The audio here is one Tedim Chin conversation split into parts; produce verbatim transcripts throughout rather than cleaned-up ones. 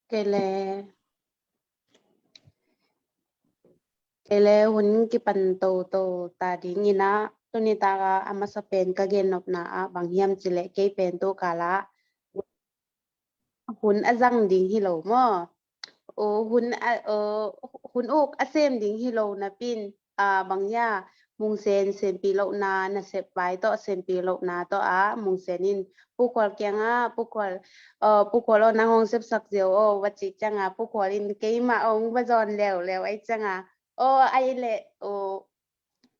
Kei le, kei le hun kipan toto ta ding in ah, tuni tak a a masa pen ka gennopna ah bang hiam cih leh kei pen tu kal ah hun a zang ding hi lo maw? Aw, hun a, aw, hun uk a sem ding hi lo napi in, a, bang hia, Mungsen senpi lohna, nasep vai tawh senpi lohna tawh a, Mungsen in Pu Khual kiangah, Pu Khual, aw, Pu Khual aw, nang hong sepsak ziau aw, va cih ciangah, Pu Khual in keimah hong va zawn leuleu ahih ciangah, aw, ahih leh, aw,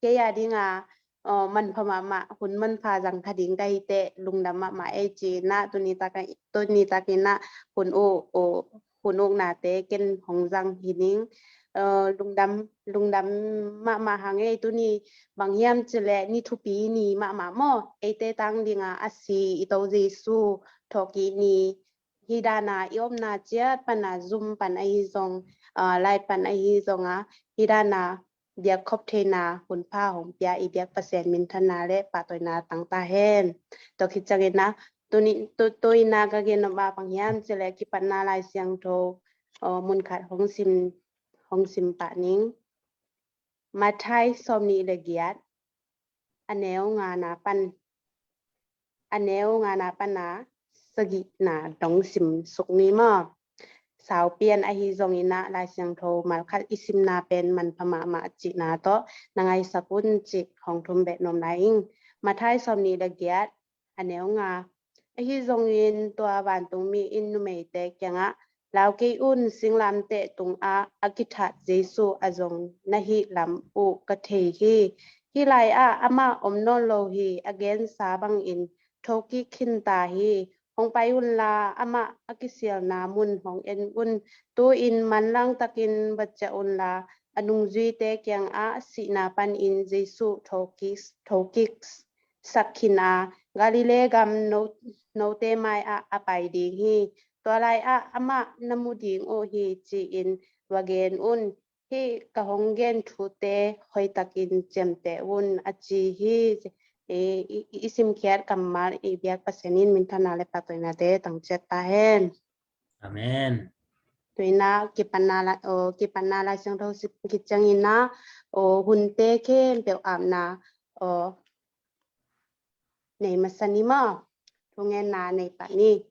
kei a ding a, aw, manpha mahmah, hun manpha zang kha ding ka hi teh, lungdam mahmah ei ci in ah, tuni tak a, tuni tak in ah, hun uk, aw, hun uknate ken hong zang hi ning. Aw, lungdam, lungdam mahmah hang ei, tuni bang hiam cih leh ni thupi ni mahmah maw, eite tang ding a a si i To Jesu thawhkik ni, hih dan a i omna ciat pan a, Zoom pan ahi zong, aw, live pan ahi zong a, hih dan a biak khop theihna hunpha hong pia i biak Pasian minthanna le pahtawina tang ta hen. Tua khit ciangin ah, tuni, tu, tu in ah ka gennop ah bang hiam cih leh kipatna Lai Siangtho, aw, mun khat hong sim, hong sim pah ning. Matthai sawmnih le giat, a neu ngana pan, a neu ngana pan a sagihna dong sim suk ni maw? Saupi in ahi zongin ah Lai Siangtho mal khat i simna pen manpha mahmah cihna tawh na ngaisak un cih hong thum beh nuam lai ing. Matthai sawmnih le giat, a neu nga. Ahi zongin tua vantungmi in numeite kiangah, lau kei un, singlamteh tungah a kithat Jesu a zong na hih lam uh ka thei hi. Hih lai-ah amah om nawn lo hi, a gensa bangin thokik khin ta hi. Hong pai unla, amah a kisialna mun hong en un. Tu-in manlang takin va ciah unla, a nungzuite kiangah sihna panin Jesu thokik, thokik sak khin a, Galilee gam no, note mai-ah a pai ding hi. Tua lai-ah amah na mu ding uh hi, ci-in va gen un. Hih ka hong gen thute hoihtakin ciamteh un, a ci hi. I, i, i simkhiat kammal i biak Pasian in minthanna le pahtawinate tang ciat ta hen. Amen. Tu in ah kipatna Lai, aw, kipatna Lai Siangtho sim khit ciangin ah, aw, hunte khempeuh apna, aw, nei masa ni maw? Thungetna nei pah ni.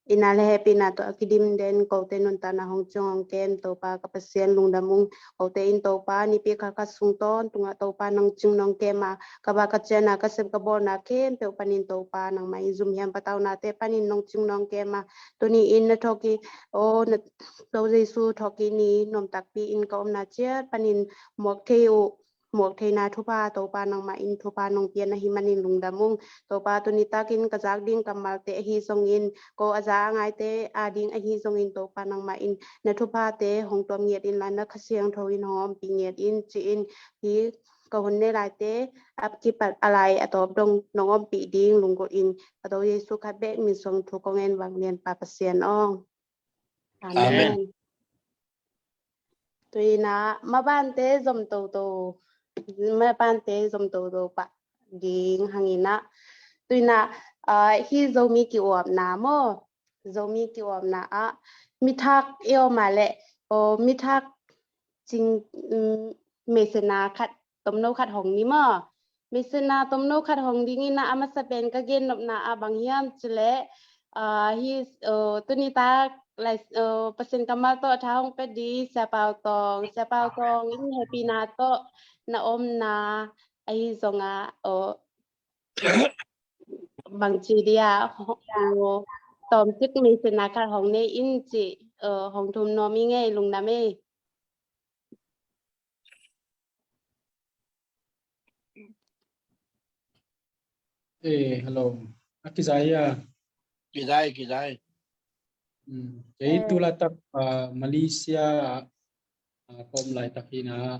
Itna le hehpihna tawh a kidim den kote nuntakna hong ciong hong kem Topa ka Pasian, lungdam ung. Kote in Topa nipi khat khat sung tawntungah Topa nong cing nong kem a, ka va ka ciana, ka sep ka bawlna khempeuh panin Topa nangmah in zum hiam pataunate panin nong cing nong kem a, tuni in na thawhkik, aw, na To Jesu thawhkik ni nuam takpi in ka omna ciat panin muak thei uh, muak theihna thupha Topa nangmah in thupha nong pia na hih manin lungdam ung. Topa tuni takin ka zak ding kammalte ahi zongin, ko a za a ngaite a ding ahi zongin Topa nangmah in na thuphate hong tuam ngiat inla, na Kha Siangtho in hong ompih ngiat in, ci-in hih ka hun nei laite a kipat a lai a tawp dong nong ompih ding lunggulh in ka To Jesu khat bek min suang thu kong en vang lian pa Pasian aw. Amen. Amen. Tu in ah mabante zom toto, mabante zom toto pah ding hang in ah, tu in ah, ah, hih Zomi kiuapna maw, Zomi kiuapna ah mithak i om a leh, aw, mithak cing, um, meisena khat, tomno khat hong ni maw? Meisena tomno khat hong ding in ah, a masa pen ka gennopna ah bang hiam cih leh, ah, hih, aw, tuni tak Lai, aw, Pasian kammal tawh tha hong pia ding Sia Pau Tawng, Sia Pau Tawng in hehpihna tawh na omna ahi zongah, aw, bangci dia, aw, tawmcik meisena khat hong nei in cih, aw, hong thum nuam ing ei, lungdam ei. Eh, hello. A kizai a? Kizai, kizai. Hmm. Kei tu laitak, ah, Malaysia, ah, ka om laitak hi na,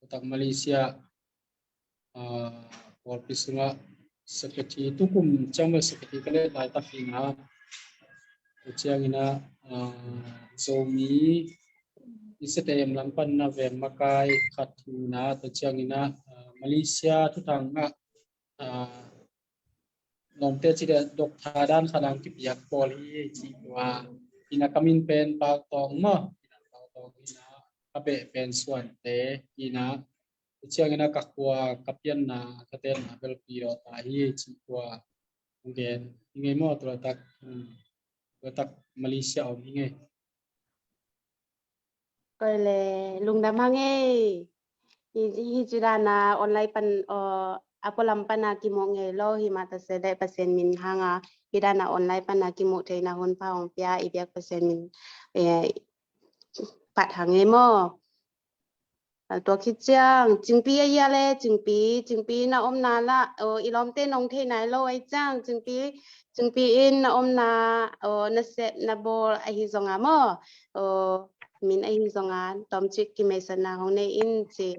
laitak Malaysia, ah, pawlpi sungah secretary, tukum ciang bel secretary ka let laitak hi na. Tua ciangin ah, ah, Zomi i C T M lam pan na veng makai khat hi na, tua ciangin ah, ah, Malaysia thuthang ah, ah, lawmte ci deh, doctor dan khat ang kipiak pawl hi ci tua, Ina ka min pen Pau Tawng maw? Ina Pau Tawng ina ka beh pen Suante ina. Ciang ina ka khua ka pianna ka tenna bel Pi Dawta hi ci khua. Ong gen hi ngei maw? Tua tak, tua tak Malaysia om hi ngei. Koi le lungdam hang ei. Hi, hi ci dana online pan, a pualam pana kimuh ngei lo hi mah ta se dai Pasian min hanga hi dana online pana kimuh theina hun pha hong pia i biak Pasian min, eh, phat hang ei maw. Tua khit ciang Cingpi a hia le Cingpi, Cingpi na omna la, i lawmte nong thei nai lo ai ciang Cingpi, Cingpi in na omna, na sep na bawl ahi zonga maw, min ahi zonga tawmcik kimeisatna hong nei in ci.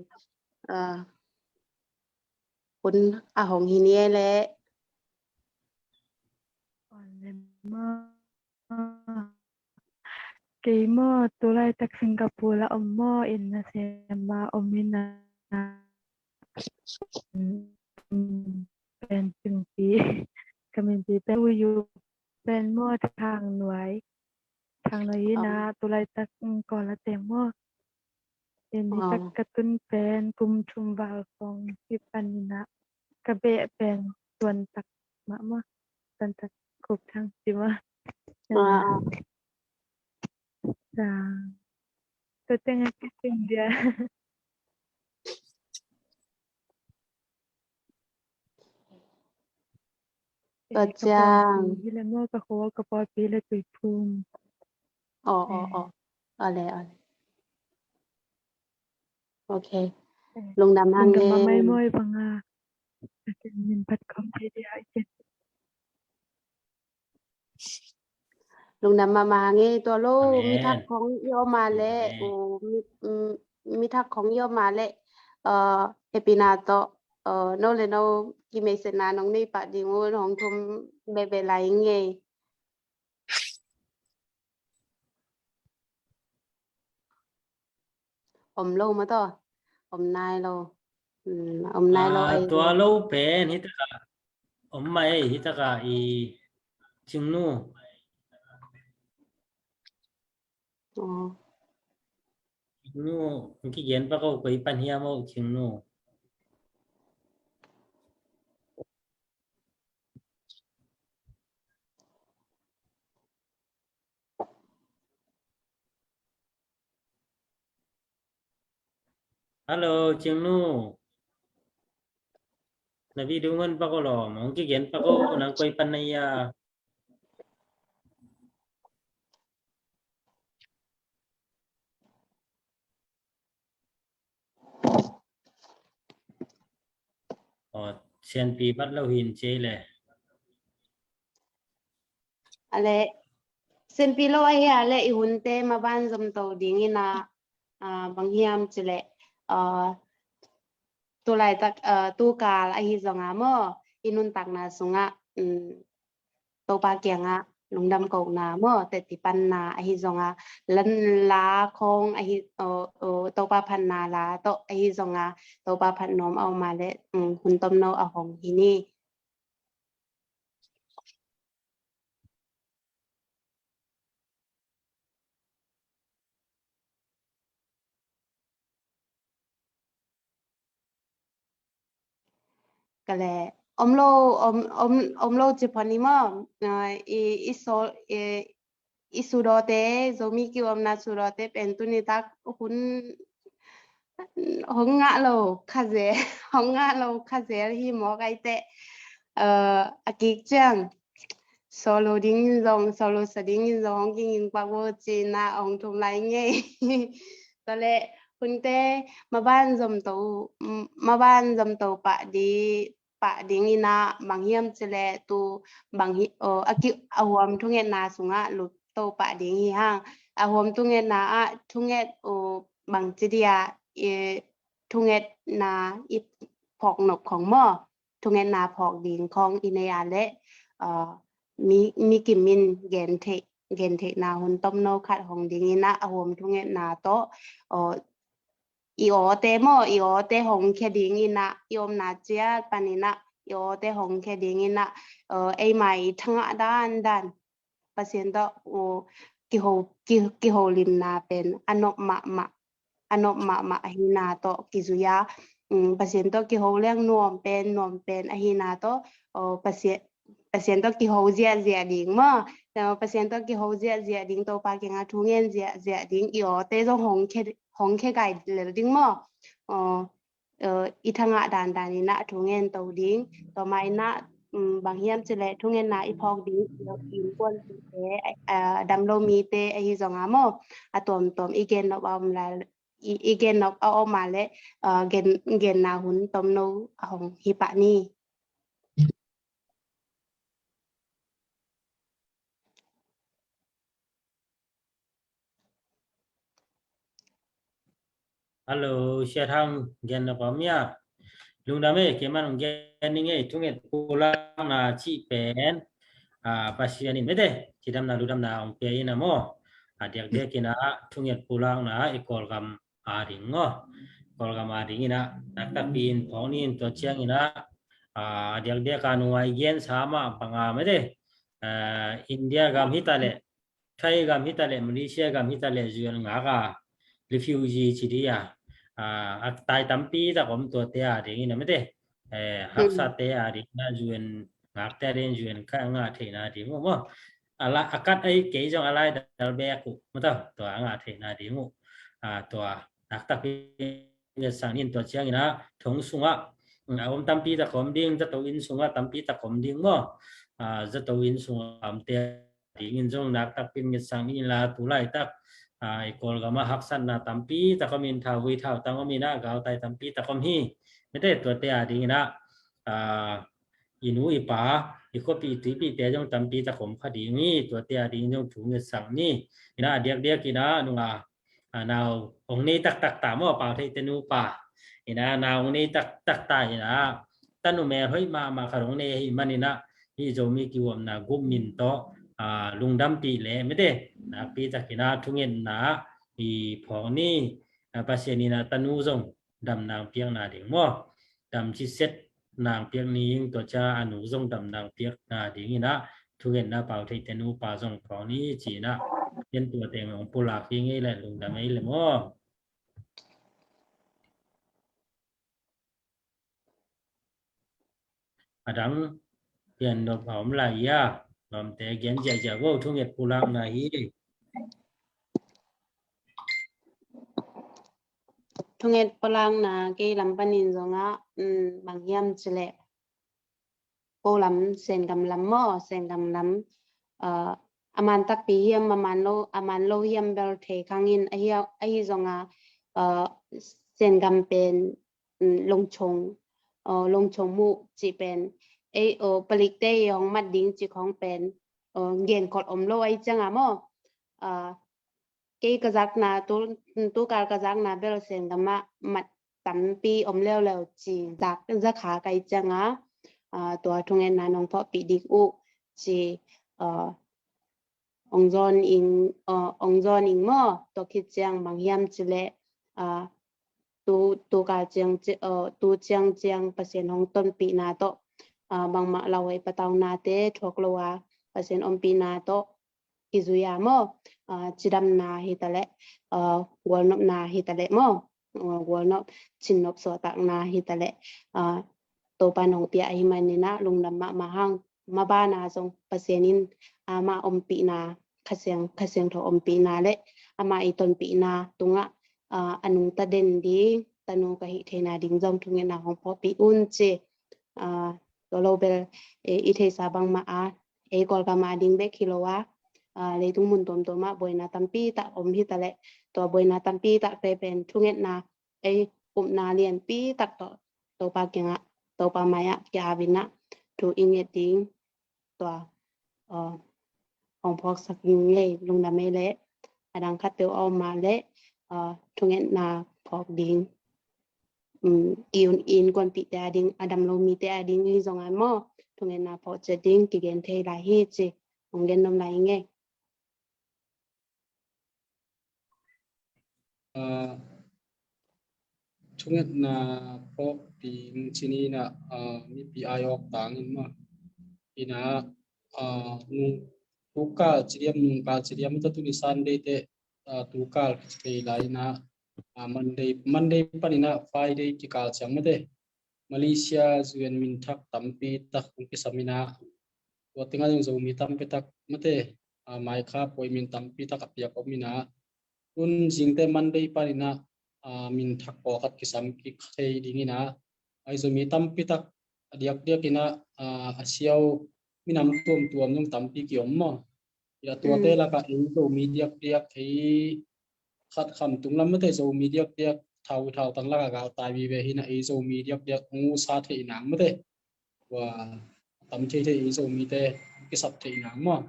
Hun a hong hi ni e le. Kei maw, tulaitak Singapore a om maw, inn nasem a om ina. Pen Cingpi, ka minpi pen Uyu, pen maw Thang Nuai. Thang Nuai ina, tulaitak Kawl a teng maw. Inn hi tak ka tun pen kum thum val khong hi pan ina. Ka beh pen Suantak mah maw. Suantak Khuk Thang ci maw. Tua teng a kisim dia. Tua ciang hi le maw, ka khua ka pawlpi le Tuiphum. Aw, aw, aw. Aw le, aw le. Ok. Lungdam hang ei. Lungdam mahmah ei maw. Lungdam mahmah hang ei. Tua lo mi thak khong i om a le, mi thak khong i om a le, hehpihna tawh no le no kimeisatna nong nei pah ding un hong thum bebe lai ngei. Om lo maw tawh? Om nai lo. Om nai lo. Tua lo pen hi taka om mah ei, hi taka i Cingnu. Cingnu, kigen pak o, koi pan hiam o Cingnu. Hello, Cingnu. Na video ngan pak o lawm, hong kigen pak o, nang koi pan na hia. Aw, Sianpi bat lo hin ci le. A le, Sianpi lo ahi a le i hunte maban zomto ding ina, bang hiam ci le, tulaitak, tukal ahi zonga maw, i nuntakna sungah, Topa kiangah lungdam kohna maw, tettipanna ahi zonga, la khong ahi, Topa phatna la tawh ahi zonga, Topa phatnuam a om a le, hun tomno a hong hi ni. Ka le, om lo, om, om, om lo ci phot ni maw, i, i so, i, i sudawte, Zomi kiomna sudawte pen tuni tak hun hong ngah lo kha zel, hong ngah lo kha zel hi mawk ai teh, a kik ciang solo ding in zong, solo sa ding in zong hong kinging pak bo cina hong thum lai ngei. Tua le hunte maban zomto, maban zomto pah di, pah ding ina bang hiam ci le tu bang hi, a ki, a huam thungetna sungah lut to pah ding hi hang. A huam thungetna ah thunget bang ci dia, thungetna i phawk nop khong maw, thungetna phawk ding khong i nei a le, mi, mi kim in gen theih, gen theihna hun tomno khat hong ding ina a huam thungetna tawh, i awte maw, i awte hong khia ding ina, i omna ciat pan ina i awte hong khia ding ina, eima i thangah dandan Pasian tawh kiho, ki, kiholimna pen a nop mahmah, a nop mahmah ahina tawh kizui a, um, Pasian tawh kiho leng nuam pen, nuam pen ahina tawh, aw, Pasian, Pasian tawh kiho ziahziah ding maw. Aw, Pasian tawh kiho ziahziah ding, Topa kiangah thu ngen ziahziah ding, i awte zong hong khia, hong khia gai lel ding maw. Aw, aw, i thangah dandan inah thu ngen to ding. Tua mah inah, um, bang hiam cileh thungetna i phawk ding, i innkuanpihte, a, damlo mite ahi zongah maw, a tuamtuam i gen nop a om lai, i, i gen nop a om a leh, a, gen, genna hun tomno a hong hi pah ni. Hello, Sia Tham, gen nop a om ia? Lungdam e, kei man hong gen ning e, thunget pulakna cih pen, a, Pasian in mete cidamna ludamna hong pia in a maw. A diakdiak inah thunget pulakna i Kawlgam a ding maw. Kawlgam a ding inah naktakpi in phawk ni in tua ciang inah, a, a diakdiak a nungai gensa mah banga mete, a, India gam hi ta leh, Thai gam hi ta leh, Malaysia gam hi ta leh, U N ngak a, refugee ci ding a, a, a tai tampi tak om, tuate a ding inah mete, eh, haksate a ding inah U N ngakte a ding U N ka ngah theihna ding uh maw. A la, a kat ahi kei zong a lai dal bek uh maw, tua a ngah theihna ding uh. A, tua naktakpi ngetsak ni in tua ciang inah thong sungah, mm, a om tampi tak om ding, zato inn sungah tampi tak om ding maw. A, zato inn sungah omte ding in zong naktakpi ngetsak ni in la, tu laitak, a, i Kawlgam ah haksatna tampi tak om in, thauvui thautang om inah, gautai tampi tak om hi. Mete tuate a ding inah, a, i nu i pa, i khuapi i tuipite zong tampi tak om kha ding hi, tuate a ding zong thu ngetsak ni. Inah a diakdiak inah nunga, a, nau hong nei taktak ta maw, Pau Theite nupa. Inah nau hong nei taktak ta inah, tanu mel hoih mahmah khat hong nei ahih man inah, hih Zomi kihuapna group min tawh, a, lungdampih leh mete nakpi tak inah thungetna i phawk ni. A, Pasian inah tanu zong damna piakna ding maw. Dam ciset na piak ni in, tua ciang a nu zong damna piakna ding inah thungetna Pau Theite nupa zong phawk ni ci inah, ken tua teng hong pulak hi ngei leh lungdam ei le maw. A dang pian nop a om lai ia, lawmte gen ziahziah vo, thunget pulakna hi. Thunget pulakna kei lam panin zongah, um, bang hiam cileh, ko lam, Sengam lam maw, Sengam lam, uh, a man takpi hiam, a man lo, a man lo hiam bel thei khang in, ahi, ahi zongah, uh, Sengam pen, um, Longchong, uh, Longchong muh cih pen, ei, uh, palikte i hong mat ding cih khong pen, uh, genkholh om lo ahi ciangah maw. Uh, kei ka zakna, tu, tukal ka zakna bel Sengam ah mat tampi om leuleu ci, zak, zakha ka hih ciangah, ah, tua thungetna nong phawkpih ding uh ci, ah, ong zawn ing, ah, ong zawn ing maw, tua khit ciang bang hiam cileh, ah, tu, tukal ciang ci, ah, tu ciang ciang Pasian hong tonpihna tawh, ah, bangmah lauhuai pataunate thuak lo a, Pasian ompihna tawh kizui a maw, ah, cidamna hi ta leh, ah, gualnopna hi ta leh maw, ah, gualnop, cinnop suahtakna hi ta leh, ah, Topa nong pia ahih manin ah lungdam mahmah hang. Mabanah zong Pasian in, ah, amah ompihna, Kha Siang, Kha Siangtho ompihna leh amah i tonpihna tungah, ah, a nungta den ding tanu ka hih theihna ding zong thungetna hong phawkpih un ci. Ah, tua lo bel, eh, i theihsa bangmah a, ei Kawlgam a ding bek hi lo a, ah, leitung mun tuamtuam ah buaina tampi tak om hi ta leh, tua buaina tampi takte pen thungetna, ei upna lianpi tak tawh Topa kiangah, Topa mai-ah ki-ap in ah thu i nget ding, tua, ah, hong phawksak ing ei, lungdam ei leh, a dang khat peuh a om mah leh, ah, thungetna phawk ding, um, i un, i innkuanpihte a ding, a damlo mite a ding hi zongah maw, thungetna phawk ciat ding kigen thei lai hi ci, hong gen nuam lai ing ei. Ah, thungetna phawk ding ci ni in ah, ah, mipi ai awk tang in maw. In ah, ah, nung, tukal ci diam, nungkal ci diam, mate, tuni Sunday te, ah, tukal kici thei lai ina, ah, Monday, Monday panin ah Friday kikal ciang mate, Malaysia zuan minthak tampi tak hong kisam ina, tua tengah zong Zomi tampi tak mate, ah, maikha puai min tampi tak a piak om ina, tun zingte Monday panin ah, ah, minthak pawlkhat kisam kik thei ding ina, ai Zomi tampi tak a diakdiak ina, ah, a siau minam tuamtuam zong tampi kiom maw. Ina tuate lakah ei Zomi diakdiak, ei khat khamtung lam mate Zomi diakdiak, thau thau tang lakah galtai vive hi ina, ei Zomi diakdiak hong usa thei nang mate. Tua tam thei thei ei Zomite kisap thei nang maw.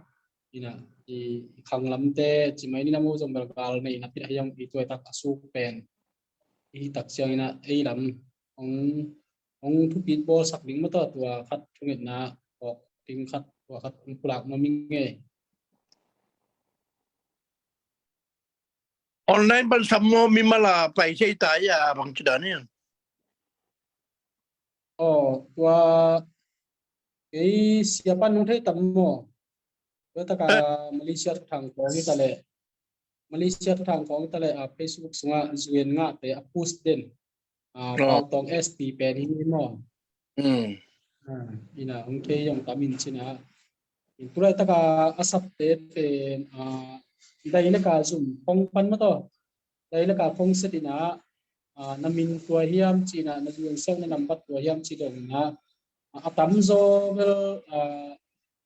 Ina i khanglamte ci mai ni, na mu zong bel gal nei na pit a hiang i tuai tak a suk pen i tak ciang ina ei lam hong, hong thupit bawlsak ding mate, tua khat thungetna awk ding khat, tua khat hong pulak nuam ing e. Online pan sam maw, mimal a pai thei ta ia bang ci dan ia. Oh, tua kei sia pan nung thei tam maw. Tua taka Malaysia thuthang kong i ta le, Malaysia thuthang kong i ta le, ah, Facebook sungah zuan ngahte a post den. Ah, Pau Tawng S P pen hi maw. Ina hong thei zong tam in cina. In tulai taka a sapte pen, ah, dai leka zum hong pan mate, dai leka phone set ina, ah, na min tua hiam cina, na zuan siau na nambat tua hiam ci dong ina, ah, a tamzaw bel, ah,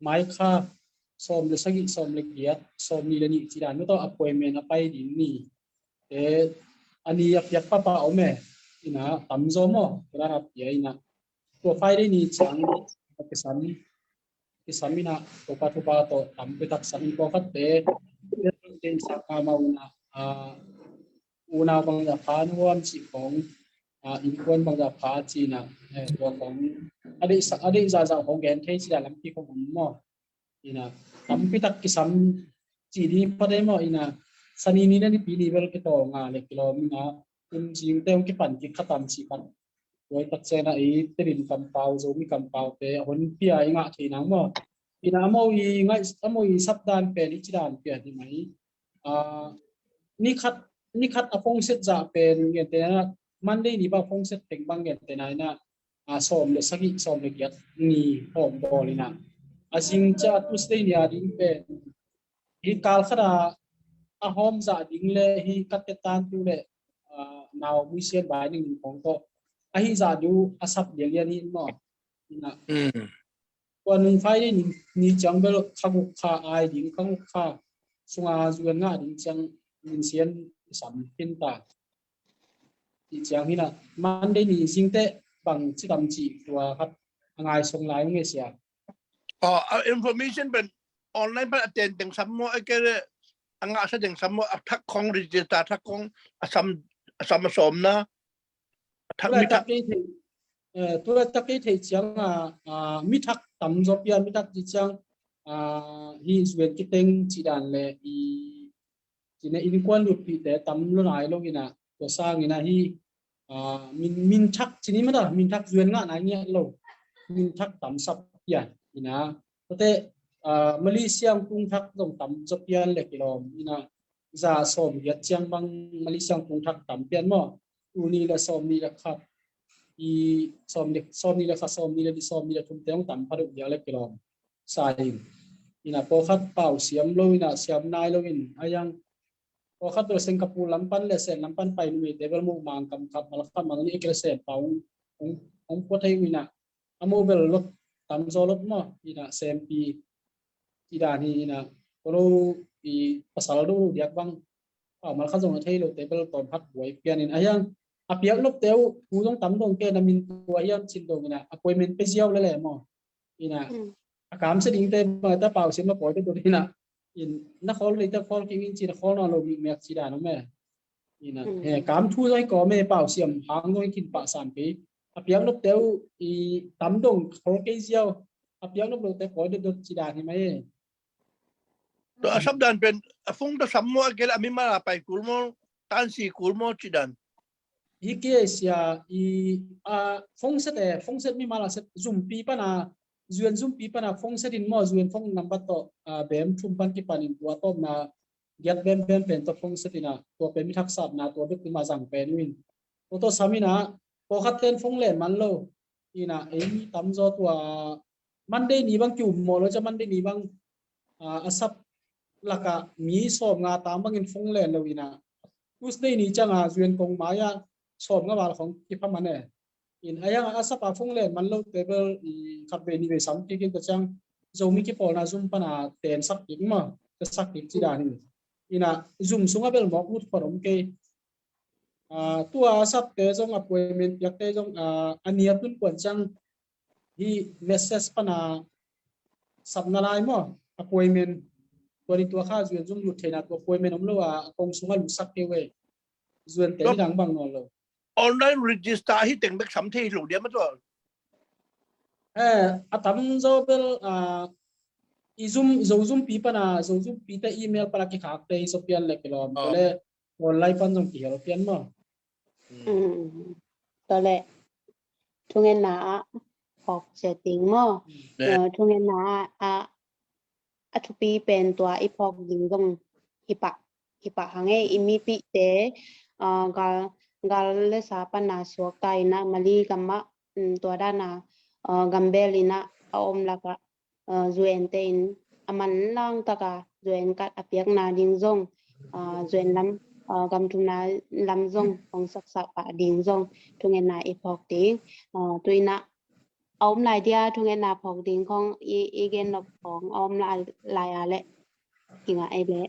maikha sawm le sagih, sawm le giat, sawm nih le nih ci dan mate, appointment a pai ding ni. E, a ni a piak papa om e. Ina tamzaw maw, tua dan a pia ina. Tua Friday ni ciang a kisam, kisam ina, tua pa tua pa tawh tampi tak sam in, pawlkhatte, den sa ka ma una, ah, unau bang ya pha nuam ci kong, ah, innkuan bang ya pha cina, eh, tua kong a deih sa, a deih zahzah kong gen thei cina lampi kong om maw. Ina tampi tak kisam ci ding pha dei maw. Ina sani ni le nipi ni bel kitawl nga le kilawm ina, tun zingte hong kipan kik kha tam ci pan. Tua i tak ciang ina i Tedim kampau, Zomi kampaute a hon pia i ngah thei nang maw. Ina amau i ngaih, amau i sapdan pen i ci dan pia hi mai. Ah, ni khat, ni khat a phone set zah pen ngen te na, Monday ni bang phone set teng bang ngen te na ina, ah, sawm le sagih, sawm le giat ni hawm bawl ina. A zing cia Tuesday ni a ding pen hi kal khat a, a hawm zah ding le hi kat te tan tu le, ah, nau mui sian bai ning ning kong tawh a hi zah diu a sap lian lian hi maw. Ina tua nung Friday ni, ni ciang bel kha guk kha ai ding, kha guk kha sunga zuan ngah ding ciang min sian i sam khin ta. Ti ciang hi na, Monday ni zingte bang ci tam ci tua khat a ngai song lai nge sia. Oh, a information pen online pan a ten teng sam maw, a kele a ngah sa teng sam maw, a thak khong register thak khong a sam, a sam a sawm na. Thak mi thak. Tulai tak kei thei, eh, tulai tak kei thei ciang a, ah, mi thak tam zaw pia, mi thak ci ciang, ah, hi zuan kiteng ci dan le i, ci ne innkuan lutpihte tam lo nai lo ina, tua sang ina hi, ah, min, min thak ci ni mata, min thak zuan ngah nai ngiat lo. Min thak tam sap pia ina. Tua te, ah, Malaysia tung thak zong tam zaw pia le kilawm ina, za sawm giat ciang bang Malaysia tung thak tam pian maw. Tul nih le sawm nih le khat, i sawm nih, sawm nih le khat, sawm nih le nih, sawm nih le thum te hong tam pha deuh diak le kilawm sa ing. Ina pawlkhat pau siam lo ina, siam nai lo in a yang. Pawlkhat bel Singapore lam pan le Sen lam pan pai numeite bel muh mang kam kap, mal khat mang nih kei le Sen pau hong, hong, hong pua thei uh ina. Amau bel lot tam zaw lot maw, ina sempi i dan hi ina. Kolo i pasal do diak bang, ah, mal khat zong a thei lo te bel tawm khat buai pian in a hiang. A piak nop te uh thu zong tam dong ke, na min tua hiam cin dong ina, appointment pe ziau le le maw. Ina a kam se ding te bang ta pau sim na pawi te dot ina. In na khol le te khol ki min cin, khol na lo mi mek ci dan om e. Ina he kam thu zong ko me pau siam hang zong kin pa sam pe. A piak nop te uh i tam dong khol ke ziau. A piak nop lo te pawi dot dot ci dan hi mai e. Tua a sap dan pen a phone ta sam maw, a kele a mimal a pai kul maw, tan si kul maw ci dan. Hi ke sia i, a, phone set e, phone set mimal a set zumpi pana Zuan zumpi pana phone set in maw, Zuan phone number tawh, ah, bem thum pan kipan in tua tawpna giat bem bem pen tawh phone set in ah, tua pen mi thaksapna tua bek tima zang pen uh in. Tua tawh sam in ah, pawlkhat ten phone len man lo. In ah, ei mi tamzaw tua Monday ni bang ki-um maw lo cia Monday ni bang, ah, a sap lakah mi sawm nga tam bangin phone len lo in ah. Tuesday ni ciangah Zuan kong mai-ah sawm nga val khong kipha man e. In a yang a sapa phone len man lo table i khat vei ni vei sam kik in ka ciang Zomi kipawlna zum pana ten sak kik maw, ka sak kik ci dan in. In ah zum sungah bel mawk lut phot om kei. Ah, tua a sapte zong appointment piakte zong, ah, a nia tun kuan ciang hi message pana sapna lai maw, appointment. Tua ni tua kha Zuan zong lut theihna tua appointment om lo a, a kong sungah lut sak kei ve. Zuan te hi dang bang nawn lo. Online register ahi teng bek sam thei lo diam a tua. Eh, a tamzaw bel, ah, i zum, Zo zumpi pana, Zo zumpi te email pana kikhakte i so pian le kilawm. Oh. Tua le online pan zong kihel pian maw. Mm. Tua le thungetna ah phawk cia ting maw. Eh, thungetna ah a thupi pen tua i phawk ding zong hi pah, hi pah hang e. I mipihte, ah, gal, gal le sa pana suakta in ah Mali gam ah, mm, tua dana, ah, gambel in ah a om lakah, ah, Zuan te in a manlang taka Zuan kat a piakna ding zong, ah, Zuan lam, ah, gam thumna lam zong hong saksak pah ding zong thungetna i phawk ding. Ah, tu in ah a om lai dia thungetna phawk ding khong i, i gen nop khong a om lai, lai a leh kingah ei leh.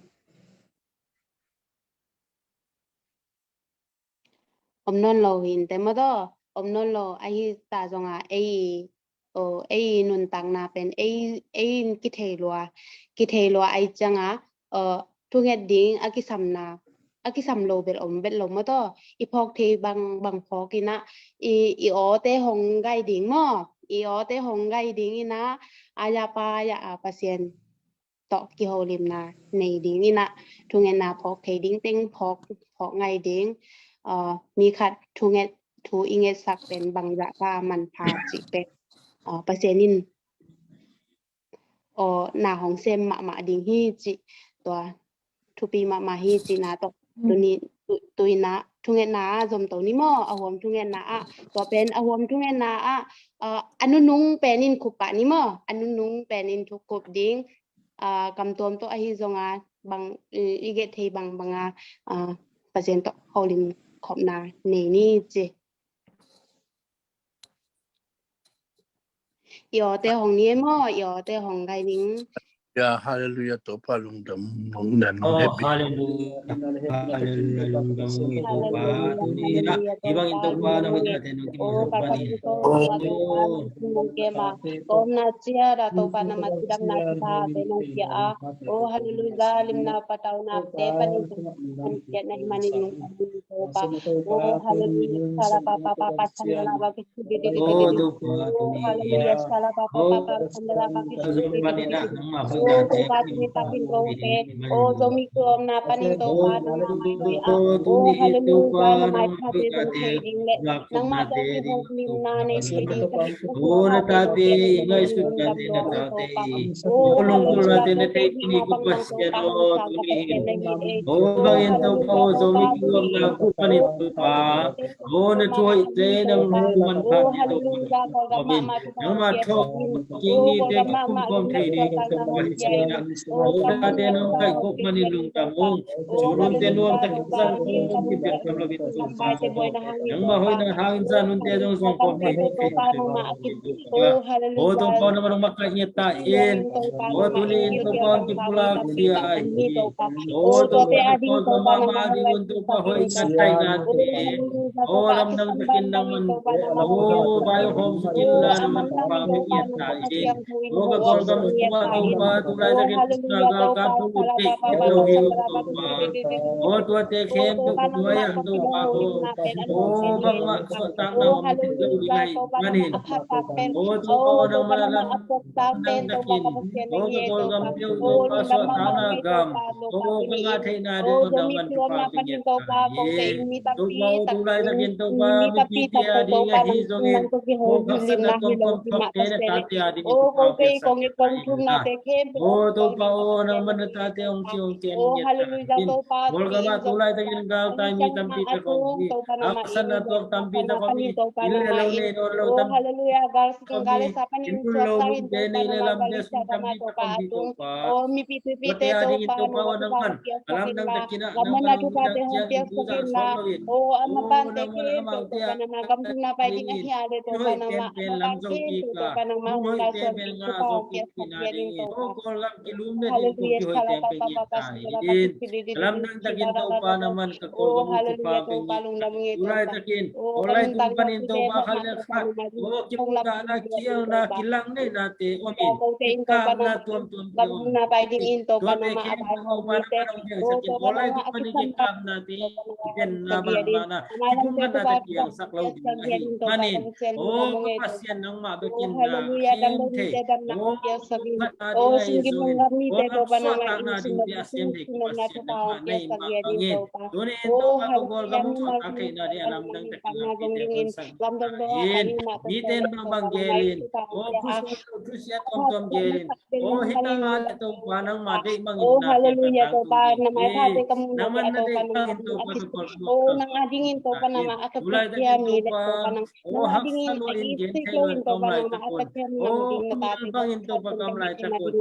Om nawn lo hi in te maw taw, om nawn lo ahi ta zongah ei, oh, ei nuntakna pen ei, ei in kithei lua, kithei lua ahi ciangah, oh, thunget ding a kisamna, a kisam lo bel om bel lo maw taw, i phawk thei bang, bang phawk in ah, i, i awte hong gai ding maw, i awte hong gai ding in ah, a ya pa ya a Pasian tawh kiholimna nei ding in ah, thungetna phawk thei ding teng phawk, phawk ngai ding, ah, mi khat thunget, thu i ngetsak pen bang zah ka manpha cih pen, ah, Pasian in aw na hong sem mahmah ding hi cih tua thupi mahmah hi cihna tawh tuni, tu, tu in ah thungetna ah zomto ni maw, a huam thungetna ah, tua pen a huam thungetna ah, ah, a nunung pen in khup pah ni maw, a nunung pen in thu khup ding, ah, kamtuam tawh ahi zongah bang, i, i get thei bang bangah, ah, Pasian tawh holim khopna nei ni ci. I awte hong ni e maw, i awte hong gai ning. Ya, hallelujah, Topa lungdam, lungdam, oh, happy. Hallelujah, hallelujah, lungdam, i Topa, tuni in ah, i bangin Topa na hoih na te nong kimu sa pa ni. Oh, Topa, nong kem a, kawmna cia da Topa na mat cidamna cia te nong cia a. Oh, hallelujah, limna pataunak te panin kan kiat na hi manin nong kem a. Topa. Oh, hallelujah. Shala pa pa pa pa chan la ba ki su di di di di di. Oh, Topa, tuni in ah. Hallelujah. Shala pa pa pa pa chan la ba ki su di di di di di. Oh, Topa, tuni takin kong pe. Oh, Zomi kong na panin Topa nang na mai pe a. Oh, hallelujah. Na mai pa te zong thei ding le. Nangmah tawh kihong limna nei thei ding. Oh, na tate i ngaihsut tate na tate i. Oh, hallelujah. Na tate i ni ko Pasian, oh, tuni in. Oh, bangin Topa, oh, Zomi kong na ko panin Topa. Oh, na thuhoihte nang hong manpha te Topa. Nangmah thawh kingite kikum khawm thei ding Topa hi ci-in ah. Oh, tate nong kaihkhop manin lungdam ung. Suulumte nuamtak in zang khawm kipiak tham lo in Topa. Nangmah hoihna hangin zan hunte zong zong khawm thei ding Topa. Oh, Topa, nangmah nong makaih ngiat ta in. Oh, tuni in Topa hong kipulak khia ahi. Oh, Topa, Topa mahmah ding un Topa hoih ngat thei nate. Oh, lamdang takin nang man. Oh, vai hong hong suk in la nang man Topa hong ngiat ta in. Oh, ka Kawlgam sungah Topa Tulai takin Israel galkap thu ut theih lo hi lo Topa. O tuate khempeuh nuai ah Topa ko. O bangmah suahtakna om theih lo ding ahih manin. O Topa aw nangmah lamdang takin. O ka Kawlgam peuh Topa suahtakna gam. O ka ngah theihna ding aw nangmah thupha pia ngiat ta hi. Topa aw tulai takin Topa mipite a ding ahi zongin. O haksatna tuamtuam thuakte na tate a ding thupha pia ngiat ta hi. O Topa aw nangmah na tate hong ci hong kem ngiat ta hi. Kawlgam ah tulai takin galtai mi tampi tak om hi. Haksatna tuak tampi tak om hi. Inn le lo nei nawn lo tampi tak om hi. Inn lo lungte nei le lamte sung tampi tak om hi Topa. Tuate a dingin Topa aw nangman a lamdang takin ah nangman hong mudah ciangin thu zah suak lo in. O nangman amaute a dingin thu hoih penpen lam zo kik a, thu hoih penpen ngah zo kik pi na dingin. O Kawlgam kilum le ding kong kihoih penpen ngiat ta hi in. Lamdang takin Topa nangman ka Kawlgam uh thupha pia ngiat ta hi. Tulai takin online tung panin Topa khat le khat o kimuhdahna, kielna, kilangneihna te om in. Kikapna tuamtuam te om in. Tuate khempeuh Topa nangman hong piangsak in. Online tung panin kikapna te, kipenna, bangbangna, kipumkhatna te piangsak lo ding ahih manin. O ka Pasian nangmah bek in na khem thei. O kipumkhatna ding ahi zongin. O lam suahtakna ding te a sem thei ka Pasian nangmah na hi mah bangin. Tuni in Topa ka Kawlgam suahtak theihna ding a lamdang takin lamdang ding in lamdang dong a in mite in bangbang gel in. O khusia tuamtuam gel in. O hita nga le Topa nangmah deih bangin na te ka tangtung ding hi. Nangmah na deih bangin Topa ka Kawlgam suahtak theihna ding. Tulai takin Topa o haksa lua in gen thei lua in ka om laitak un. O kumal bangin Topa ka om laitak un.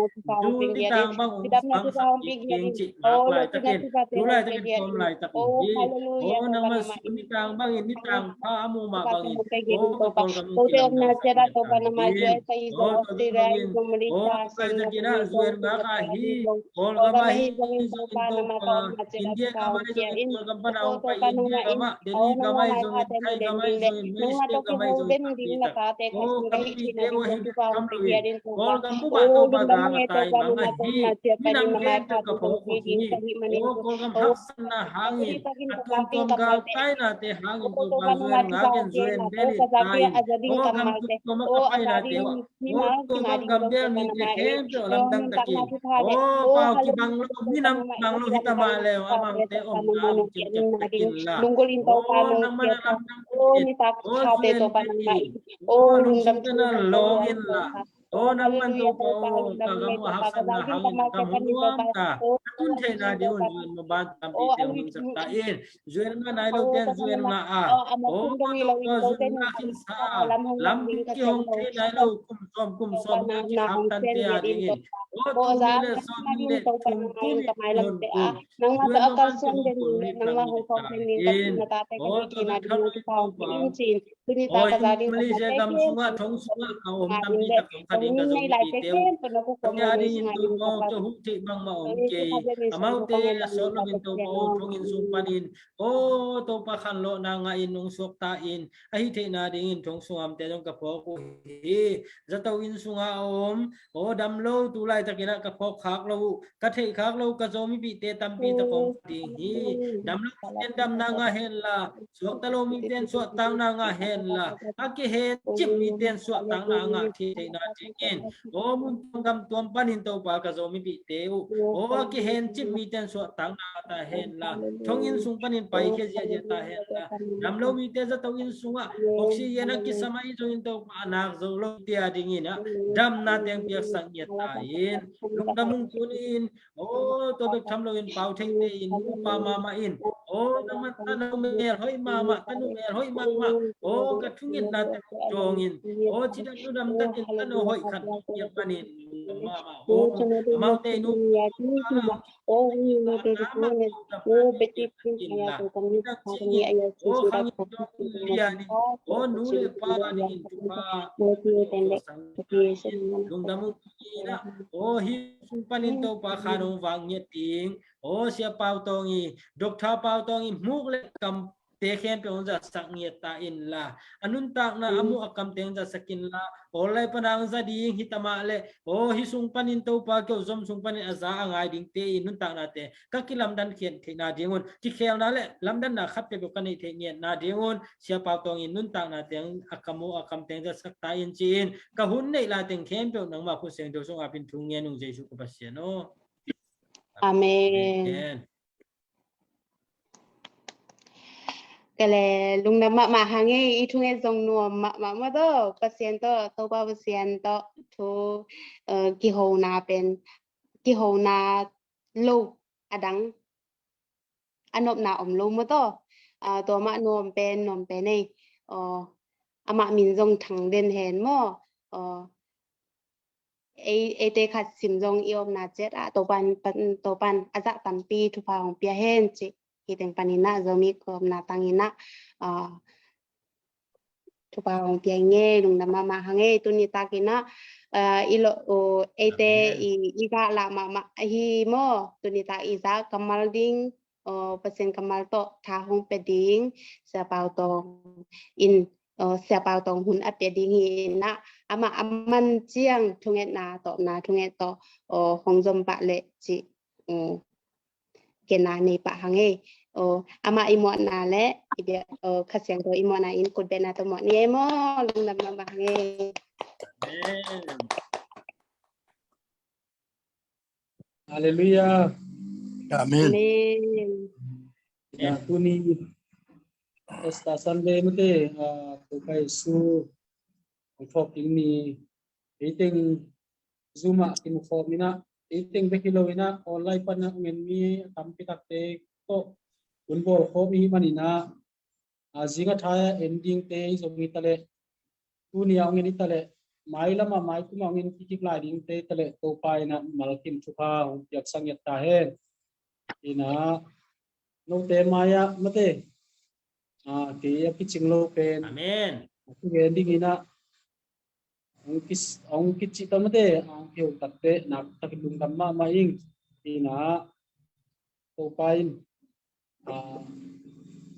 Zul nitang bang hong bangsak kik ding cih ngak laitakin, tu laitakin ka om laitak un hi. O nangmah zul nitang bangin nitang pha a muh mah bangin o ka Kawlgam hong kilamdang sak ngiat ta hi. O tua bang bangin o tu laitakin ah zu en ngak a hi. Kawlgam ahi zongin Topa, India gam ahi zongin Kawlgam pan a hong pai India gam ah, Delhi gam ahi zongin, Thai gam ahi zongin, Malaysia gam ahi zongin, tampi tak. O ka mipite uh ahi bek tham lo in Kawlgam bup ah Topa gal a tai mang ahi. Minam khempeuh ka phawk uh hi. O Kawlgam haksatna hangin, a tuamtuam galtainate hangin Topa zu en ngak in, zu en bel in tai in. O gam tuamtuam ah ka painate uh ah O Kawlgam gambel mite khempeuh lamdang takin, o pau kibang lo, minam kibang lo hita mah leh amangte omna hong ciapciap takin la. O nangmah na lamdang takin, o zu en takin, o lungsung tena lawng in la. O nangmah Topa o ka gam uh a haksatna hangin ka gam hong nuam ta, a tun theihna ding un zu en mah ban tampite hong nungsak ta in. Zu en ngah nai lote in zu en ngah a, o Topa zu en ngah khinsa a, lam kihong thei nai lo kum sawm kum sawm ni kikhak tante a dingin, o tul nih le sawm nih le kum tul nih kum hon kum, zu en mah ban kum tul nih tang nih ta in. O Topa Malaysia gam sungah thong sungah ka om tampi tak thong khat in ka Zomipite uh, tua dingin Topa aw ka huh theih bangmah om kei. Amaute a sawt loin Topa aw thong inn sung panin, o Topa khanlawhna ngah in hong suakta in, ahi theihna dingin thong sung amte zong ka phawk uh hi. Zato inn sungah a om, o dam lo, tu laitakin ah ka phawk khak lo uh, ka theih khak lo uh ka Zomipite tampi tak om ding hi. Dam lo mite in damna ngah hen la, suakta lo mite in suahtakna ngah hen la, a kihencip mite in suahtakna a ngah thei theihna dingin, o mun tuam gam tuam panin Topa ka Zomipite uh, o a kihencip mite in suahtakna ngah ta hen la, thong inn sung panin paikhia ziahziah ta hen la, dam lo mite zato inn sungah oxygen a kisam ahi zongin Topa a nak zo lo te a dingin ah damna teng piaksak ngiat ta in. Lungdam ung tuni in, o tua bek tham loin Pau Thengte in, upa mahmah in, o nangmah tanu mel hoih mahmah, tanu mel hoih mahmah, o ka thungetna teng dawngin, o cidam ludam takin tanu hoih khat hong piak panin, mahmah, o amaute in upa mahmah, o khangin dawng lian in, o nu le pa dingin thupha, o sang, lungdam ung. Ina, o hih sung panin Topa khan hong vak ngiat ding. O Sia Pau Tawng i, Doctor Pau Tawng i, hmuk le kam te khempeuh hong zatsak ngiat ta inla, a nuntakna a muh a kamte hong zatsak inla, aw lai pana hong za ding hi ta mah leh, aw hih sung panin Topa kei zom sung panin a za a ngai dingte i nuntaknate ka kilamdan khiat theihna dingun, kikhelna le lamdanna khat peuhpeuh ka neih theih ngiatna dingun, Sia Pau Tawng in nuntaknate a ka muh a kamte hong zatsak ta in ci-in, ka hun neih lai teng khempeuh nangmah khut siangtho sungah ap in thu ngen ung Jesuh ka Pasian aw. Amen. Amen. Kale lungdam mahmah hang ei, i thunget zong nuam mahmah maw taw, Pasian tawh, Topa Pasian tawh thu, eh, kihona pen, kihona lo a dang a nopna om lo maw taw. Ah, tua mah nuam pen, nuam pen ei. Aw, amah min zong Thang Den hen maw. Aw, ei, eite khat sim zong i omna ciat ah Topan, pan, Topan a zah tampi thupha hong pia hen ci. Hih teng panin ah Zomi omna tangin ah, ah, thupha hong pia ngei, lungdam mahmah hang ei, tuni takin ah, ah, i lo, oh, eite i, i gah lah mahmah ahi maw, tuni tak i zah kammal ding, aw, Pasian kammal tawh tha hong pia ding, Sia Pau Tawng in, aw, Sia Pau Tawng hun a pia ding hi in ah, amah a man ciang thungetna tawh, na thunget tawh, aw, hong zom pah leh ci, aw, kena nei pah hang ei. Aw, amah i muahna le, i bia, aw, Kha Siangtho i muahna in kut betna tawh muah ni ei maw, lungdam mahmah hang ei. Amen. Halleluiah. Amen. Amen. Ya, tuni Easter Sunday mate, ah, Topa Jesu hong phawk ding ni, ei teng Zoom ah kimu khawm in ah, ei teng bek hi lo in ah, online pan ah hong en mi a tampi takte tawh hun bawl khawm i hih manin ah, a, zing a thai a en dingte i zong hi ta leh, tuni a hong en hi ta leh, mailam a maikum a hong en kik lai dingte hi ta leh, Topa in a malkim thupha hong piaksak ngiat ta hen. In a, note mai-ah mate, a, kei a kicing lo pen, amen, a kigen ding in a, hong kic-, hong kicih ta mate, a, hong kiho takte, nakpi takin lungdam mahmah ing. In a, Topa in, a,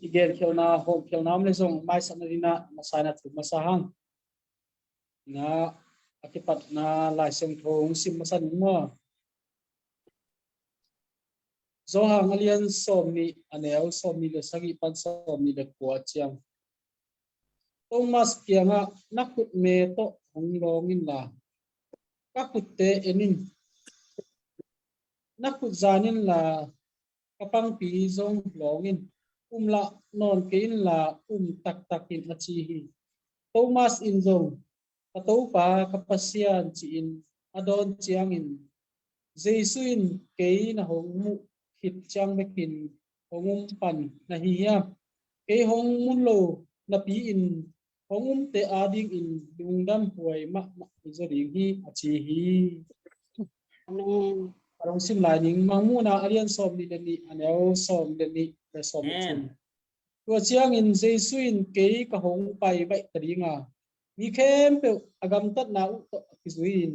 i genkhialhna, hawmkhialhna om le zong, maisakna ding a, masa in a thum masa hang. Na, a kipatna Lai Siangtho hong sim masa ning maw. Johan a lian sawmnih, a neu sawmnih le sagih pan sawmnih le kua ciang. Thomas kiangah, na khutme tawh hong lawng inla, ka khutte en in. Na khut zan inla, ka pangpi zong lawng in. Um lah nawn kei inla, um taktakin, a ci hi. Thomas in zong, ka Topa, ka Pasian, ci-in a dawn ciangin, Jesu in, kei na hong muh khit ciang bekin hong um pan na hi hiam? Kei hong mu lo napi-in hong umte adingin lungdam huai mahmah hi zaw ding hi, a ci hi. Amen. A hong sim lai ning, Mangmuhna a lian sawmnih le nih, a neu sawm le nih le sawm le thum. Amen. Tua ciangin Jesu in, kei ka hong pai baih ta ding a, mi khempeuh a gamtatna uh tawh a kizui-in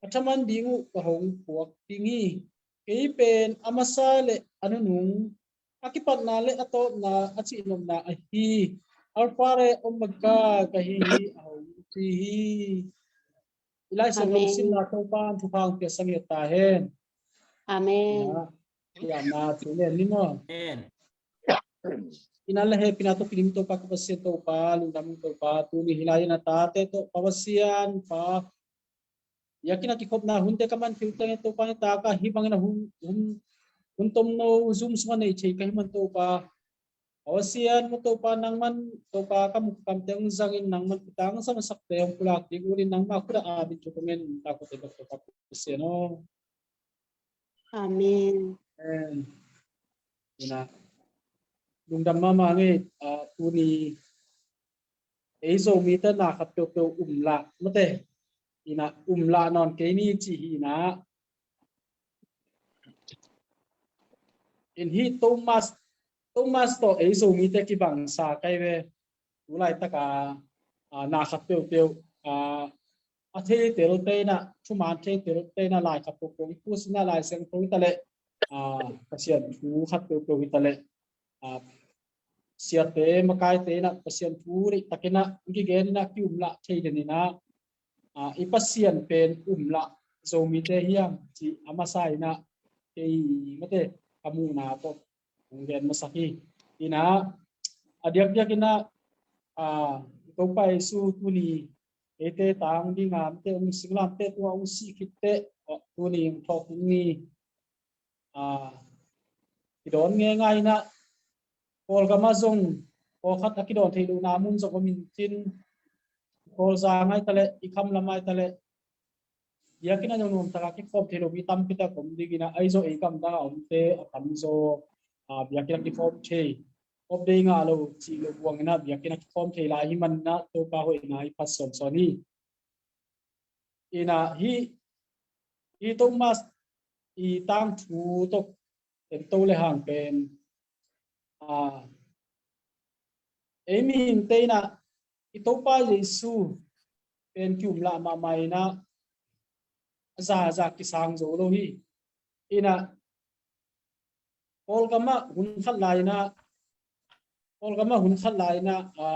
a thaman ding uh ka hong puak ding hi. Kei pen a masa le a nunung, a kipatna le a tawpna, a cihnopna ahi Alpha le Omega ka hi hi, a hong ci hi. I Lai Siangtho simna Topa in thupha hong piaksak ngiat ta hen. Amen. Ina, ina, thu len ni maw. Amen. Ina le hehpihna tawh kidim Topa, ka Pasian Topa, lungdam Topa, tuni hih lai-in a tate tawh Pa Pasian, Pa, i a kin a kikhopna hunte ka man khit ciangin Topa, nitak a hih bangin a hun, hun, hun tomno Zoom sungah nei thei ka hih man Topa, Pasian, maw Topa, nangman Topa ka muk kamte hong zangin, nangman kitangsam a sakte hong pulak ding ulin, nangma khut ah a min thu ka ngen, ka khut ah Topa Pasian aw. Amen. Amen. Ina, lungdam mahmah ngei, a, tuni ei Zomite na khat peuhpeuh um lah, mate, ina, um lah nawn kei ni ci hi ina. In hih Thomas, Thomas tawh ei Zomite kibangsa kai ve. Tu laitaka, a, na khat peuhpeuh, a, a theitelte ina, thuman theitelte ina, lai khat peuhpeuh i pusin a, Lai Siangtho hi ta leh, a, Pasian thu khat peuhpeuh hi ta leh, a, siate makaite inah Pasian thu deihtakinah kigeninah kiumlah thei deninah, a, i Pasian pen umlah Zomite hiam cih a masa inah kei mate ka muhna tawh hong gen masak hi. Inah a diakdiakinah, a, Topa Jesu tuni eite tang dinga mate hong singlamte tua hong sih khitteh tuni hong thawk ni. A, kidawn ngeingai inah Kawlgam ah zong pawlkhat a kidawn thei lohna mun zong om intin, Kawlzang ai taleh i khamlam ai taleh biakinn ah zong nuamtaka kikhawm thei lo mi tampitak om dinginah, ahi zong ei gamdang a omte a tamzaw, a, biakinn ah kikhawm thei, update ngah lo cih lo buanginah biakinn ah kikhawm thei lai hi maninah Topa hoihna i phat sawnsawn hi. Inah hih, hih Thomas i tangthu tawh en to le hang pen, a, ei mihingte inah i Topa Jesu pen kiumlah mahmah inah a zaza kisang zo lo hi. Inah Kawlgam ah hun khat lai inah, Kawlgam ah hun khat lai inah, a,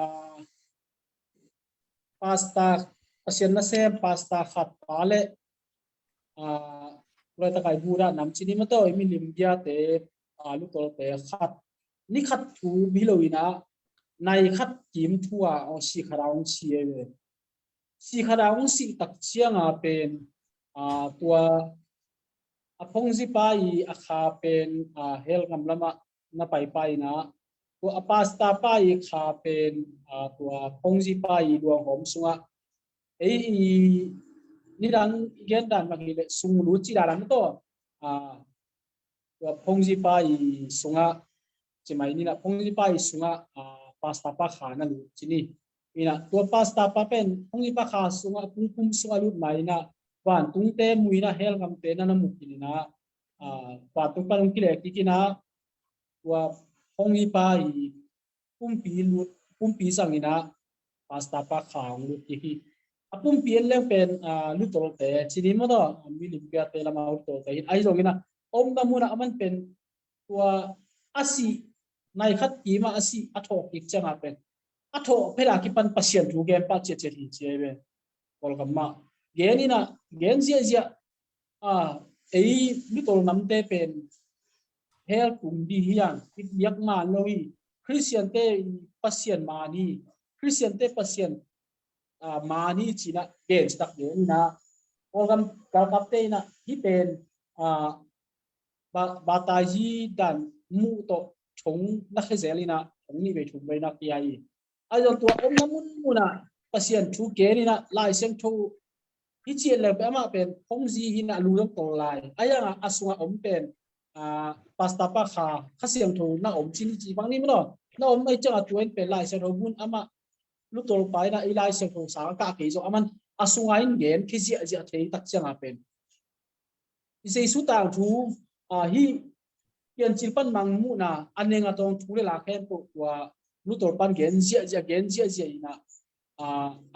pastor, Pasian nasem pastor khat pa le, a, laitakai Buddha nam cini mataw i milim biate, a, lutawlte khat ni khat thu bihi lo inah nai khat kim thu a, a, sikhat a hong si ei ve. Sikhat a hong sih tak cianga pen, a, tua a phongzipa i a kha pen, a, hell gam lamah na paipa inah, tua a pastor pa i kha pen, a, tua phongzipa i luanghawm sungah ei i nidang i gendan mah hileh sunglut cih dan a mataw, a, tua phongzipa i sungah, cimai ninah phongzipa i sungah, a, pastor pa kha na lut cini. Inah tua pastor pa pen phongzipa kha sungah pungpum sungah lut ma inah vantungte mu inah hell gamte na na mu khin inah, a, vantung pan hong kilek kik inah tua phongzipa i pumpi lut, pumpi zang inah pastor pa kha hong lut kik hi. A pumpi en leng pen, a, lutawlte cini mataw, a, milim biate lamah lutawlte hi. Ahi zong inah omna munah a man pen tua a sih, nai khat kimah a sih a thawh kik cianga pen a thawh phela kipan Pasian thu gen pah ciatciat hi ci ei ve. Kawlgam mah gen inah gen ziahziah, a, ei lutol namte pen hell tung dih hi ang, i biak man lo hi. Khristiante Pasian man hi. Khristiante Pasian, a, man hi cinah gen citak gen inah Kawlgam galkapte inah hih pen, a, ba, batayi dan muh tawh thong na khezel inah thong nih vei thum vei na kia hi. Ahi zong tua omna munmunah Pasian thu gen inah Lai Siangtho hi cian leng pen amah pen phongzi hi inah lu zong tol lai. Ahi zongah a sungah om pen, a, pastor pa kha, Kha Siangtho na om cini ci bang ni maw. Na om ahi ciangah tua in pen Lai Siangtho bun amah lutol pa inah i Lai Siangtho sang a kah kei zong a man a sungah in gen khe ziahziah thei tak ciangah pen i Jesu tangthu, a, hih Piancil pan mangmuhna a neng a tawng thu le la khempeuh tua lutol pan gen ziahziah, gen ziahziah inah, a,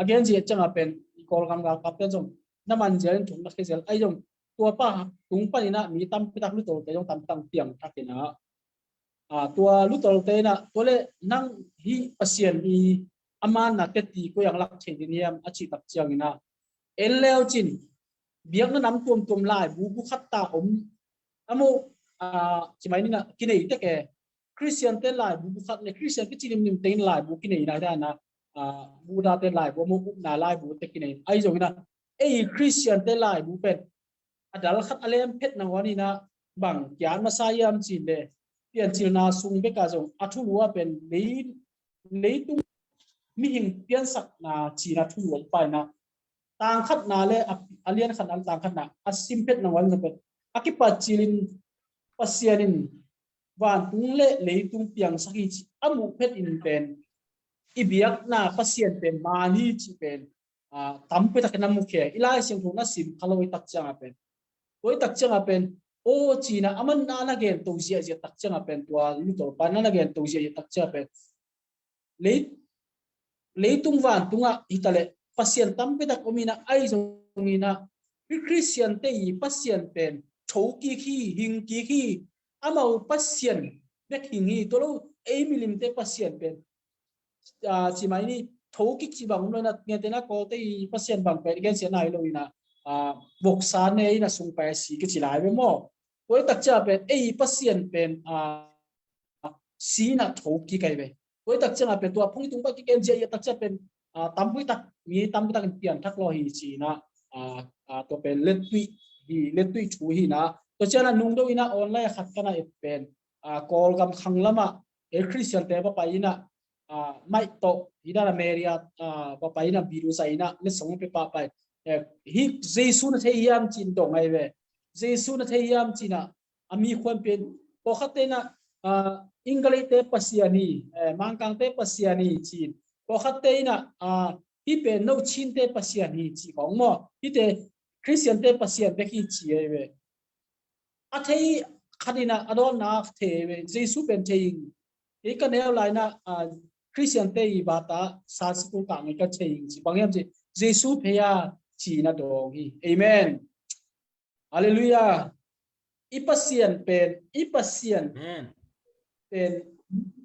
a gen ziah ciangah pen i Kawlgam galkapte zong na man zial in thong na khe zial ahi zong tua pa tung pan inah mi tampitak lutolte zong tamtang piang thak inah, a, tua lutolte inah tua le nang hih Pasian i a manna teti koi ang lak thei ding hiam a cih tak ciang inah en leu cin biakna nam tuamtuam laibu bu khat ta om a maw, a, cimai ninah kinei tek e. Khristiante laibu bu khat le Khristian kici nimnimte in laibu kinei nai dana, a, Buddhate laibu a maw, upna laibu te kinei ahi zong inah ei Khristiante laibu pen a dal khat a lem phet nangawn inah bang kiat masa hiam cin le Piancilna sung beka zong a thulu a pen lei, leitung mihing piansakna cina thulu a pa inah tangkhatna le a, a lian khatna le tangkhatna a sim phet nangawn zong pen a kipat cilin Pasian in vantung le leitung piangsak hi ci a muh phet in pen i biakna Pasian pen man hi ci pen, a, tampi takin a mukhia i Lai Siangtho na sim kha lo i tak ciangah pen, tua i tak ciangah pen aw cina a man na na gen to ziahziah tak ciangah pen tua lutol pa na na gen to ziahziah tak ciangah pen lei, leitung vantungah hitaleh Pasian tampitak om inah ahi zong inah hih Khristiante i Pasian pen tho kik hi, hing kik hi. Amau Pasian bek hing hi, tua lo ei milimte Pasian pen, ah, ci mai ni, thokik ci bang om lo ina, ngetena Kawlte i Pasian bang pen gensia nai lo ina, ah, voksa ne ina sung pai si kici lai ve maw. Tua i takcia pen ei Pasian pen, ah, sina thokik ai ve. Tua i takcia pen tua phung i tung pai kigen zia i takcia pen, ah, tampi tak, mi tampi tak in pian thak lo hi cina, ah, ah, tua pen letui hi, letui thu hi na. Tua ciana nung do ina online khat kana et pen, ah, Kawlgam khang lama, eh, Christian te va pai ina, ah, mai to, ina Maria, ah, va pai ina biru sa ina, le song pe pa pai. Eh, hi Jesu na thei hiam cin dong ai ve. Jesu na thei hiam cina, a mi khuan pen, pawlkhatte ina, ah, Ingalite Pasian hi, eh, Mangkangte Pasian hi cin. Pawlkhatte ina, ah, hi pen no Chinte Pasian hi ci kong maw. Hite Christian te Pasian bek hi ci ai ve. A thei khat ina a dawnna thei ve. Jesu pen thei ing. Hi ka neu lai ina, ah, Christian te i bata sa sikul ka ngai ka thei ing ci. Bang hiam ci. Jesu phei a cina dong hi. Amen. Halleluiah. I Pasian pen, i Pasian pen,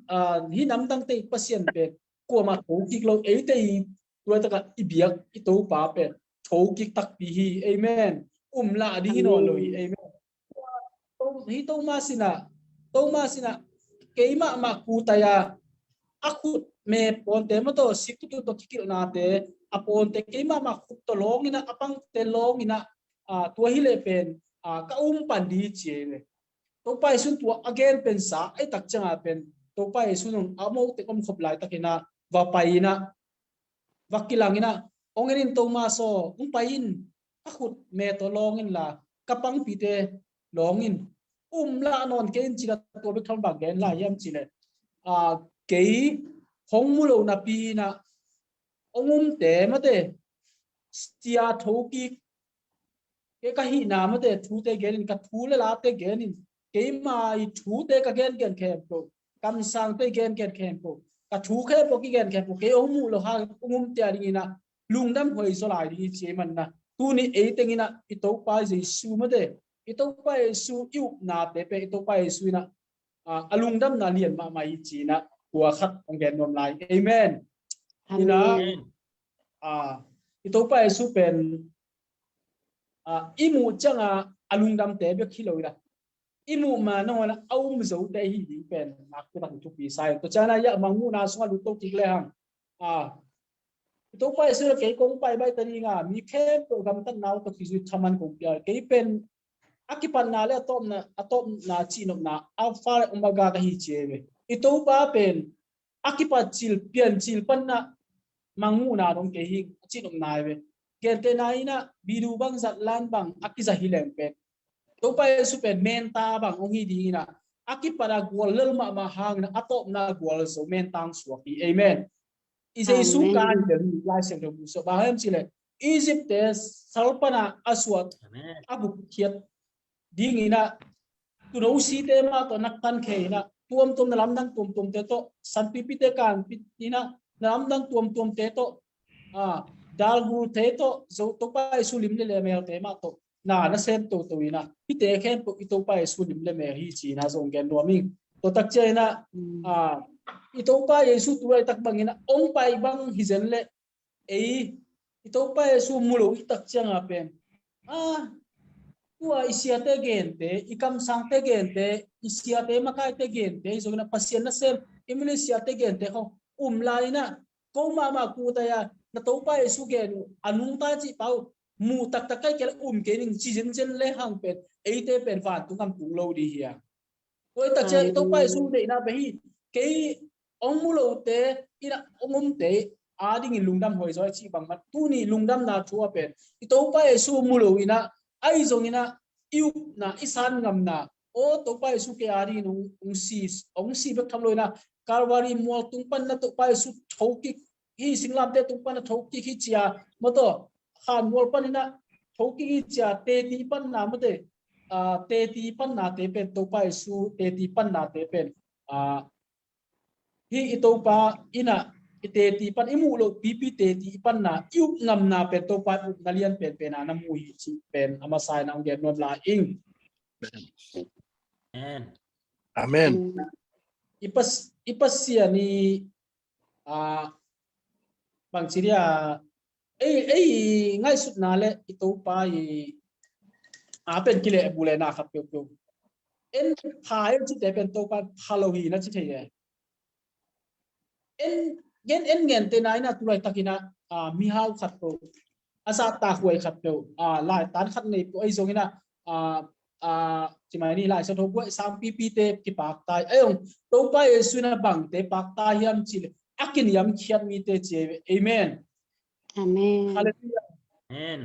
ah, hi namdangte i Pasian pen, kuama thokik lo, eite i tua taka i biak, i Topa pen, thokik takpi hi, amen. Um lah ding hi nawn lo hi, amen. Hi Thomas ina, Thomas ina, keimah mah kut ai a, a khut me pawnte maw tawh, siktutu tawh kikilhnate, a pawnte keimah mah khut tawh lawng ina, a pangte lawng ina, ah, tua hi leh pen, ah, ka um pan di ci ai ve. Topa Jesu tua a gen pen sa, ai tak cianga pen, Topa Jesu nung a mote om khop lai tak ina, va pai ina, va kilang ina, ong en in Thomas aw, ong pai in, a khut me tawh lawng in la, ka pangpite lawng in, um lah nawn kei in ci la tua bek tham bang gen lai hiam ci leh. Ah, kei hong mu lo napi ina, ong umte mate, sia thokik, kei ka hihna mate thute genin, ka thu le late genin, keima i thute ka gengen khempeuh, kamsangte i gengen khempeuh, ka thu khempeuh kigen khempeuh, kei ong muh lo hang ong umte a dingina lungdam hoi zaw lai ding hi ci ei manna. Tuni ei tengina i Topa Jesu mate, i Topa Jesu i upnate pen i Topa Jesu ina, ah, a lungdamna lian mahmah hi cina tua khat ong gen nuam lai. Amen. Ina, ah, i Topa Jesu pen, ah, i muh cianga a lungdamte bek hi lo ina, i muh ma nong ina a um zote hi ding pen nakpi tak thupi sa hi. Tua ciana ia mangmuhna sunga lut to kik le hang, ah, i Topa Jesu le kei kong pai bai ta dinga mi khempeuh gamtatna uh tawh kizui thaman kong pia, kei pen a kipatna le a tawpna, a tawpna cihnopna, Alpha le Omega ka hi ci ei ve. I Topa pen a kipat cil, pian cil panna mangmuhna dong kei hi a cihnopna ai ve. Gentehna ina bidu bang zat lan bang a kiza hi leng pen Topa Jesu pen menta bang ong hi ding ina, a kipat a gual lel mahmah hangina a tawpna gual zo menta ong suak hi. Amen. I Jesu ka hi lel hi Lai Siangtho mu suak bang hiam ci leh, Egypt te sal pana a suat, a gupkhiat dingina, tuno site mah tawh naktan khe ina, tuamtuam na lamdang tuamtuamte tawh, sanpipite kanpi ina, na lamdang tuamtuamte tawh, ah, dalgulte tawh, zo Topa Jesu lim le le melte mah tawh na, na sem toto ina, hite khempeuh i Topa Jesu lim le mel hi cina zong gen nuam ing. Tua tak ciana, ah, i Topa Jesu tulai tak bangina ong pai bang hi zen le, ei, i Topa Jesu mu lo i tak cianga pen, ah, tua i siate gente, i kamsangte gente, i siate makaite gente, i zongina Pasian nasem, i mili siate gente kho um lai ina, ko mahmah kut ai a, na Topa Jesu gen uh a nungta cih pau, muh taktak kai kei le um kei ning ci zenzen le hang pen, eite pen vantung gam tung lo di hi a. Tua i tak ciang i Topa Jesu deihna pen hi, kei ong mu lote ina ong umte a dingin lungdam hoi zaw a cih bangmah tuni lungdamna thu a pen i Topa Jesu mu lo ina, ai zongina i upna, i san ngamna, aw Topa Jesu kei a dingin ong, ong si, ong si bek tham lo ina, Calvary mual tung panna Topa Jesu thokik hi, singlamte tung panna thokik hi cia, mawtaw, khan mual panina thokik hi cia, teti panna mawte, ah, teti pannate pen Topa Jesu teti pannate pen, ah, hi i Topa ina i teti pan, i muh loh pipi teti i panna, i up ngamna pen Topa i upna lian penpen a na mu hi cih pen a masa ina ong gen nuam lai ing. Amen. Amen. i, pas, i Pasian i, a, bangci dia, ei, ei ngaihsutna le i Topa i, a, pen kilehbulhna khat peuhpeuh. En pha e cite pen Topa pha lo hi na ci thei e. En, gen en ngente na ina tulai takina, a, mihau khat peuh, a zahtak huai khat peuh, a, laitan khat nei peuh ei zongina, a, a, cimai ni Lai Siangtho buai sangpipite kipaktai. Ei ong, Topa Jesu ina bangte paktai hiam cile, a kiniamkhiat mite ci e. Amen. Amen. Halleluiah. Amen.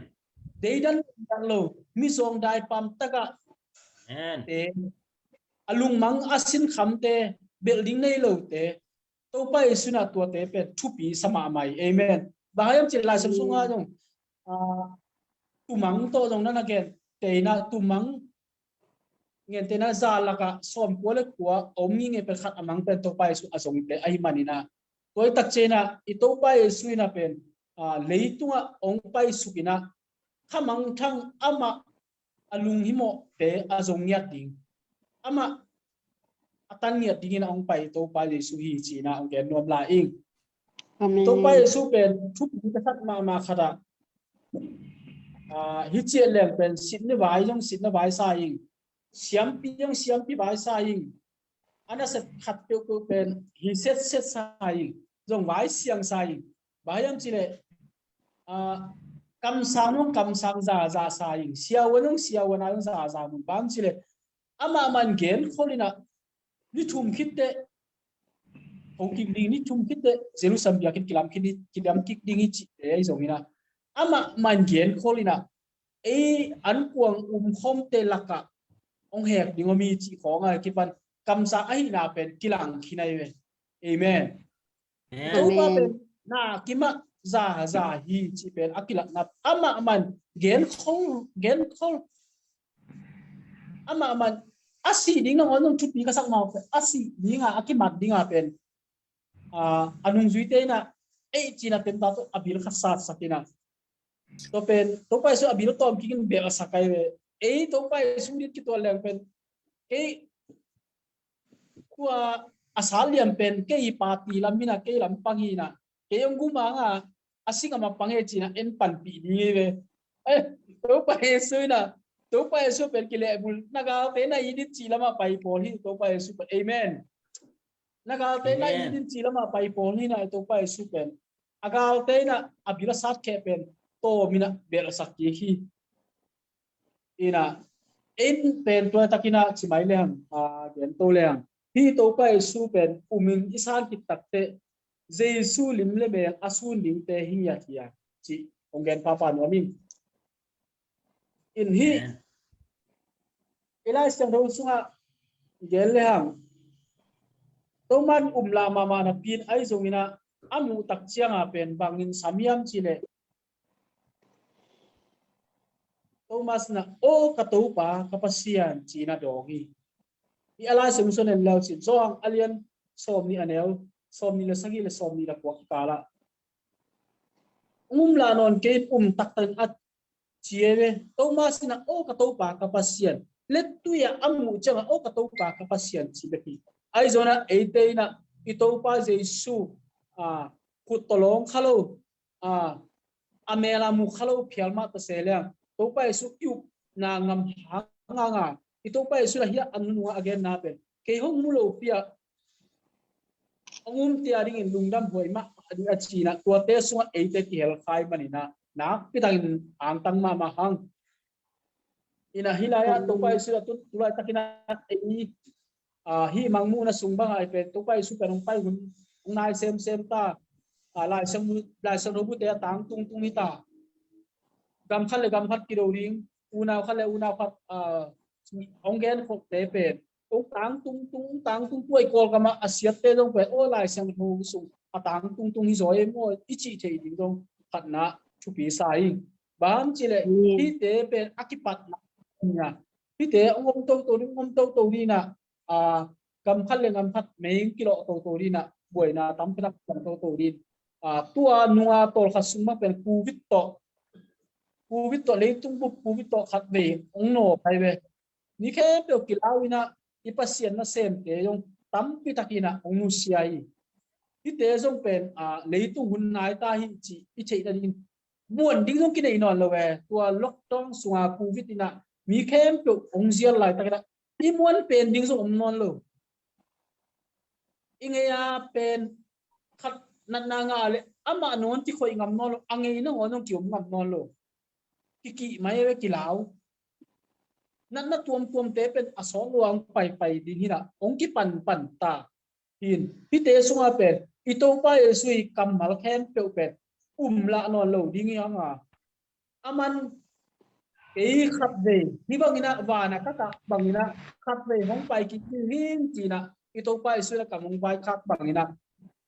Deidan lo, mizawng daipam taka, amen, te, a lungmang a sinkhamte, belh ding nei lote, Topa Jesu ina tuate pen thupi sa mahmah hi. Amen. Bang hiam cile Lai Siangtho sunga zong, a, tumang tawh zong na na gen, te ina tumang ngente na za laka sawmkua le kua a om nginge pen khat a mang pen Topa Jesu a zongte ahi manina. Tua i takciang ina i Topa Jesu ina pen, a, leitunga ong paisuk ina khamangthang amah a lunghimawhte a zong ngiat ding, amah a tan ngiat dingin a ong pai Topa Jesu hi ci ina ong gen nuam lai ing. Amen. Topa Jesu pen thupi ka sak mahmah khat ah, a, hi ciat leng pen sitna vai zong sitna vai sa ing, siampi zong siampi vai sa ing, a nasep khat peuhpeuh pen hi setset sa ing, zong vai siang sa ing. Bang hiam cile, a, kamsang zong kamsang zaza sa ing, siavuan zong siavuan a zong zaza mun. Bang cile, amah man genkhol ina ni thum khitte, hong kik ding, ni thum khitte Jerusalem biakinn kilam kik ding, kilam kik ding hi cite ei zongina, amah man genkhol ina ei ankuang umkhawmte laka ong hek ding om hi cih khawnga kipan kamsang ahihna pen kilang khin ahi ve. Amen. Amen. Topa pen na kimah zaza hi cih pen a kilakna, amah man genkhol, genkhol, amah man a sih ding nangawn zong thupi ka sak mah pen a sih dinga, a kimat dinga pen, a, a nungzuite ina ei cina penta tawh a bil khat satsak ina, tua pen Topa Jesu a bil tawm kikin bel a sak ahi ve. Ei Topa Jesu dit kitual leng pen kei tua a sal liam pen kei i pati lam hina, kei lampang hina, kei ong gumanga a sing a mapang e cina en panpih ding hi ve. Ei, Topa Jesu ina, Topa Jesu pen kilehbul, na galte na it in cih lama pai pawl hi Topa Jesu pen. Amen. Na galte na it in cih lama pai pawl hi na Topa Jesu pen. A galte ina a bil a sat kheh pen tawm ina bel a sak kik hi. Ina, en pen tua takina cimai leng, a, gento leng, hi Topa Jesu pen umin i san kit takte Jesu lim le mel a sun dingte hi ngiat hi a ci ong gen papa nuam ing. In hi, amen, i Lai Siangtho sunga gen le hang, Toma'n um lah mahmah napi in ahi zongina a muh tak cianga pen bangin sam hiam cile, Thomas na, "O ka Topa, ka Pasian," cina dawng hi. I a Lai Siangtho en leu cin, Johan a lian sawmnih a neu sawmnih le sagih le sawmnih le kua kikala, "Ong um lah nawn kei in, um taktakin," a ci e ve. Thomas ina, "O ka Topa, ka Pasian," lettui a a muh cianga, "O ka Topa, ka Pasian," ci bek hi. Ahi zongina eite ina i Topa Jesu, a, khut tawh lawng kha lo, a, a mel a mu kha lo phial mah ta se leng, Topa Jesu i upna ngam hang hanga, i Topa Jesu la hiah a nununga a genna pen, "Kei hong mu lopi a ong umte a dingin lungdam huai mahmah ding," a cina, tuate sunga eite kihel kha i manina nakpi takin angtang mahmah hang. Ina hi lai-ah, amen, Topa Jesu a tu, tulai takina ei, a, hih mangmuhna sung banga i pen Topa Jesu pen hong pai hun hong nai semsem ta. A, Lai Siang, Lai Siangtho bute a tang tungtung hi ta. Gam khat le gam khat kido ding, unau khat le unau khat, a, hong gen khokte pen hong tang tungtung, hong tang tung, tua i Kawlgam a siatte zong pen, "O, Lai Siangtho sung a tang tungtung hi zaw e maw," i cih thei ding zong khatna thupi sa hi. Bang hang cih leh, amen, hihte pen a kipatna hi a, hihte hong om toto ding, hong om toto ding a, a, gam khat le gam khat mei hong kilawh toto ding a, buaina tampi tak hong toto ding a, tua nunga tawlkhat sung bang pen covid tawh, covid tawh, leitung bup covid tawh khatvei hong nawk hi ve. Ni khempeuh kilau in a, i Pasian nasemte zong tampi tak in ah hong nusia hi. Hihte zong pen, ah, leitung hun nai ta hi cih i theih nadingin muan ding zong kinei nawn lo e. Tua lockdown sunga Covid in ah mi khempeuh hong zial laitak in ah i muan pen ding zong om nawn lo. I ngei a pen khat natna ngah leh amah nawn kikhoih ngam nawn lo, a ngei nangawn zong kiom ngam nawn lo. Kikih mai ve, kilau. Natna tuamtuamte pen a sawt lua hong paipai ding hi in ah hong kipanpan ta hi in. Hihte sungah pen i Topa Jesu i kammal khempeuh pen um lah nawn lo ding hi hang a, aman kei khatvei hih bangin ah van a ka kah bangin ah khatvei hong pai kik ding hi ci-in ah i Topa Jesu in ah kam hong vaikhak bangin ah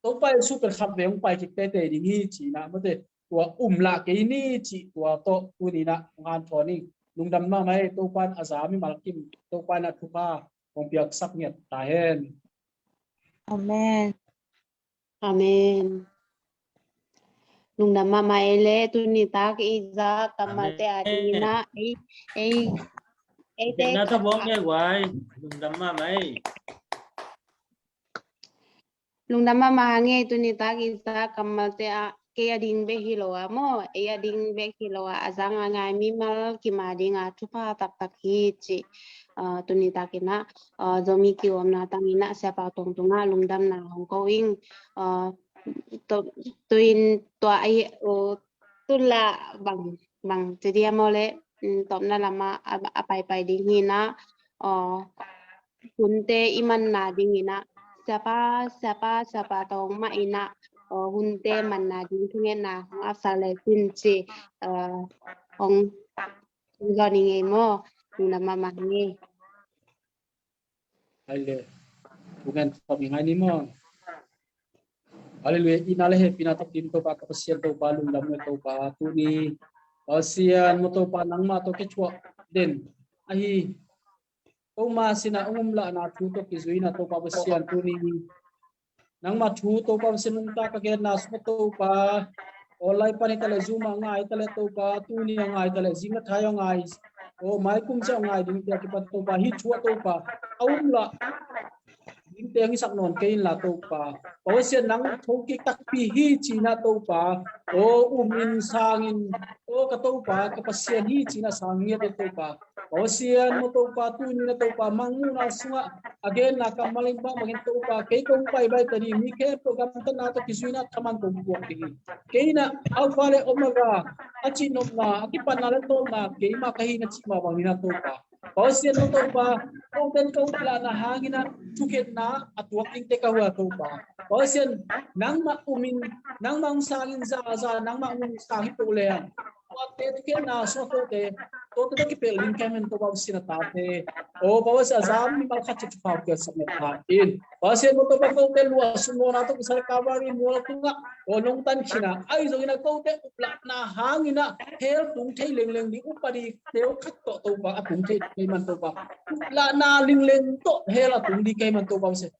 Topa Jesu pen khatvei hong pai kik teitei ding hi ci-in ah, mate, tua um lah kei ni cih tua tawh tuni in ah hong hanthawn ing. Lungdam mahmah hi. Topa in a za mimal kim, Topa in ah thupha hong piaksak ngiat ta hen. Amen. Amen. Lungdam mahmah ei le, tuni tak i za kammalte a dingin ah ei, ei, ei te. Lungdam mahmah ei. Lungdam mahmah hang ei, tuni tak i za kammalte a kei a ding bek hi lo a maw, ei a ding bek hi lo a, a zang a ngai mimal kim a ding a thupha taktak hi ci. Ah, tuni tak in ah, ah, Zomi kiomna tang in ah Sia Pau Tong tungah lungdamna hong ko ing. Ah, tu, tu in tua ahi, uh, tu la bang, bang ci dia maw le, um, tawpna lamah a, a paipai ding hi in ah, uh, hunte i manna ding in ah Sia Pa, Sia Pa, Sia Pau Tong mah in ah, uh, hunte manna ding thungetna hong apsak le cin ci, uh, hong, hong zawn i ngei maw. Lungdam mahmah ngei. Ai le, tu ngen tawp i ngai ni maw. Halleluiah. Itna le hehpihna tawh kim Topa ka Pasian Topa, lungdam nge Topa, tuni Pasian maw Topa, nangmah tawh kithuah den ahi Topa sin a hong um lahna thu tawh kizui in ah Topa Pasian, tuni nangmah thu Topa Pasian nungta ka genna sungah Topa, online pan hi ta leh, Zoom ah ngai ta leh Topa, tuni a ngai ta leh, zing a thai a ngai, o mai kum ciang a ngai dingte a kipat Topa, hih thu ah Topa a um lah dingte hong hisak nawn kei inla Topa, Pasian nang thokik takpi hi ci-in ah Topa, o um in sang in, o ka Topa ka Pasian hi ci-in ah sang ngiat in Topa, Pasian maw Topa, tuni in ah Topa mangmuhna sungah a genna kammal in bang bangin Topa, kei kong paibai ta ding, mi khempeuh gamtatna tawh kizui in ah thaman kong puak ding hi. Kei in ah Alpha le Omega, a cihnopna, a kipatna le tawpna keimah ka hi na cih mah bangin ah Topa, Pasian maw Topa, kong ten ka uplahna hangin ah thukhenna a tuak dingte ka hua Topa, Pasian nangmah um in, nangmah hong sang in, za za nangmah hong sang hi peuh leh, tuate thukhenna sungah kote, tuate tawh kipelh ding ka hih manin Topa Pasian, a tate, o Pasian, a za mimal khat ciat thupha piaksak ngiat ta in. Pasian maw Topa, kote luah sumawhna tawh kisai Calvary mual tungah, o nong tan khin a, ahi zongin ah kote uplahna hangin ah hell tung thei lengleng ding, upa ding teu khat tawh Topa a tung thei ka hih man Topa, uplahna lingleng tawh hell a tung ding ka hih man Topa Pasian,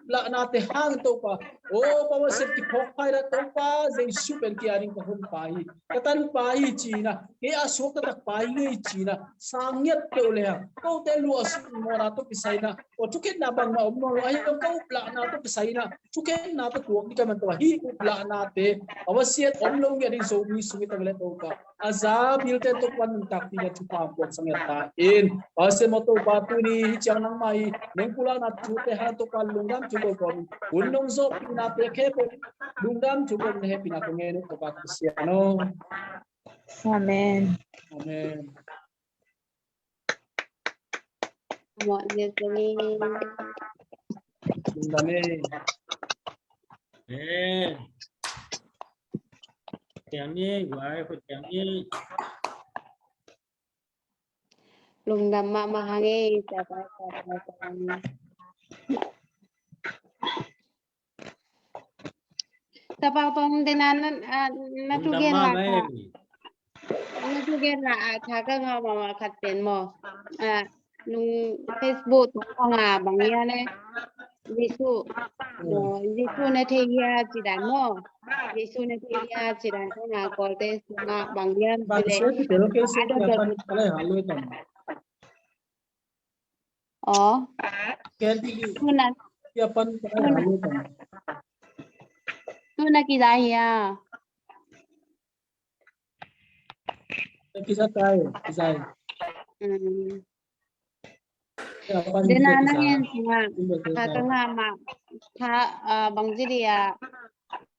uplahnate hang Topa, o Pasian, kiphawk phai in ah Topa, Jesu pen kei a ding ka honpa hi, ka tanpa hi ci-in ah, kei a suakta takpa hi ngei ci-in ah sang ngiat peuh leh, kote luah sumawhna tawh kisai in ah, o thukhenna bangmah om nawn lo, ahi zong ka uplahna tawh kisai in ah thukhenna tawh tuak ding ka hih man Topa, hih uplahnate Pasian om lo ngiat ding Zomi sung hi ta leh Topa, a za milte tawh pan nuntakpih in ah thupha puaksak ngiat ta in. Pasian maw Topa, tuni hih ciang nangmah i nong pulakna thute hang Topa, lungdam thu kong ko in, hun nong zawhpihnate khempeuh lungdam thu kong, na hehpihna kong ngen uh Topa Pasian aw. Amen. Amen. Amen. Amen. Tiang ni, guai, ko tiang ni. Lungdam mahmah hang ei, Sia Pau, Sia Pau Tong. Sia Pau Tong, den a na, a, na thugen la, lungdam mahmah ei. Na thugen la, a, tha ka ngah mahmah khat pen maw. A, nung Facebook tungah bang hia leh, Jesu, o, Jesu na thei hia ci dan maw. Jesu na thei hia ci dan tungah Kawlte sungah bang hia ci leh, a dot dot. Aw. Tuna, Kia pan ka ai na lu pan. Tu na ki dai ya. Kisa tai, kisa. Hmm. Dena na ngen singa, tha ka ngah mah, tha, ah, bang ci dia,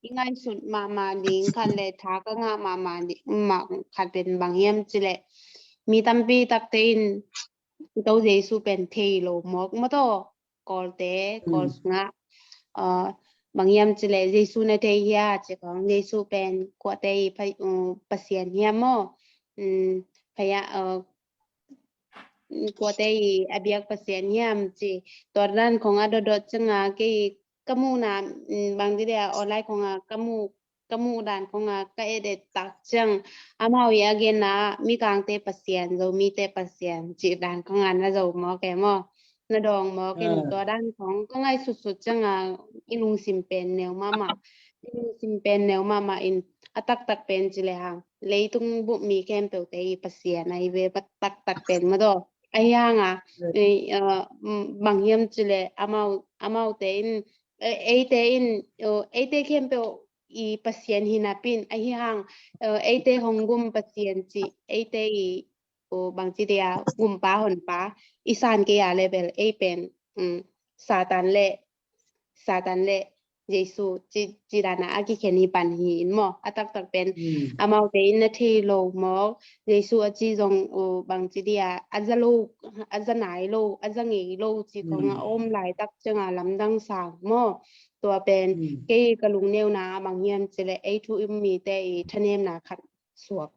i ngaihsut mahmah ding khat le tha ka ngah mahmah ding, mah khat pen bang hiam ci leh, mi tampi takte in i To Jesu pen thei lo mawk maw taw, Kawlte, Kawl sungah, ah, bang hiam ci leh Jesu na thei hia ci khong, Jesu pen kuate i pa-, uh, Pasian hiam maw? Um, phaya, uh, kuate i a biak Pasian hiam ci, tua dan khong a dotdot cianga kei ka muhna, um, bang ci dia online khong a ka muh, ka muh dan khong a ka et et tak ciang, amau i a genna Mikangte Pasian, Zomite Pasian ci dan khong a na zo mawk e maw? Na dawng mawk in tua dan khong ka ngaihsutsut cianga i lungsim pen neu mahmah, i lungsim pen neu mahmah in a taktak pen ci lehang leitung bup mi khempeuhte i Pasian ahi ve, a taktak pen maw taw. Ahi hanga, eh, uh, mm, bang hiam ci leh amau, amaute in, eh, eite in, uh, eite khempeuh i Pasian hi napi in, ahi hang, uh, eite hong gum Pasian ci, eite i, uh, bang ci dia, gumpa honpa i san kei a leh bel ei pen, um, Satan le, Satan le Jesu ci, ci dana a kikhen hi pan hi in maw? A taktak pen amaute in na thei lo mawk, Jesu a ci zong, uh, bang ci dia, a za lo, a za nai lo, a za ngei lo ci khong a om laitak cianga lamdang sang maw? Tua pen kei ka lungneuna bang hiam ci leh ei thu um mite i thanemna khat suak,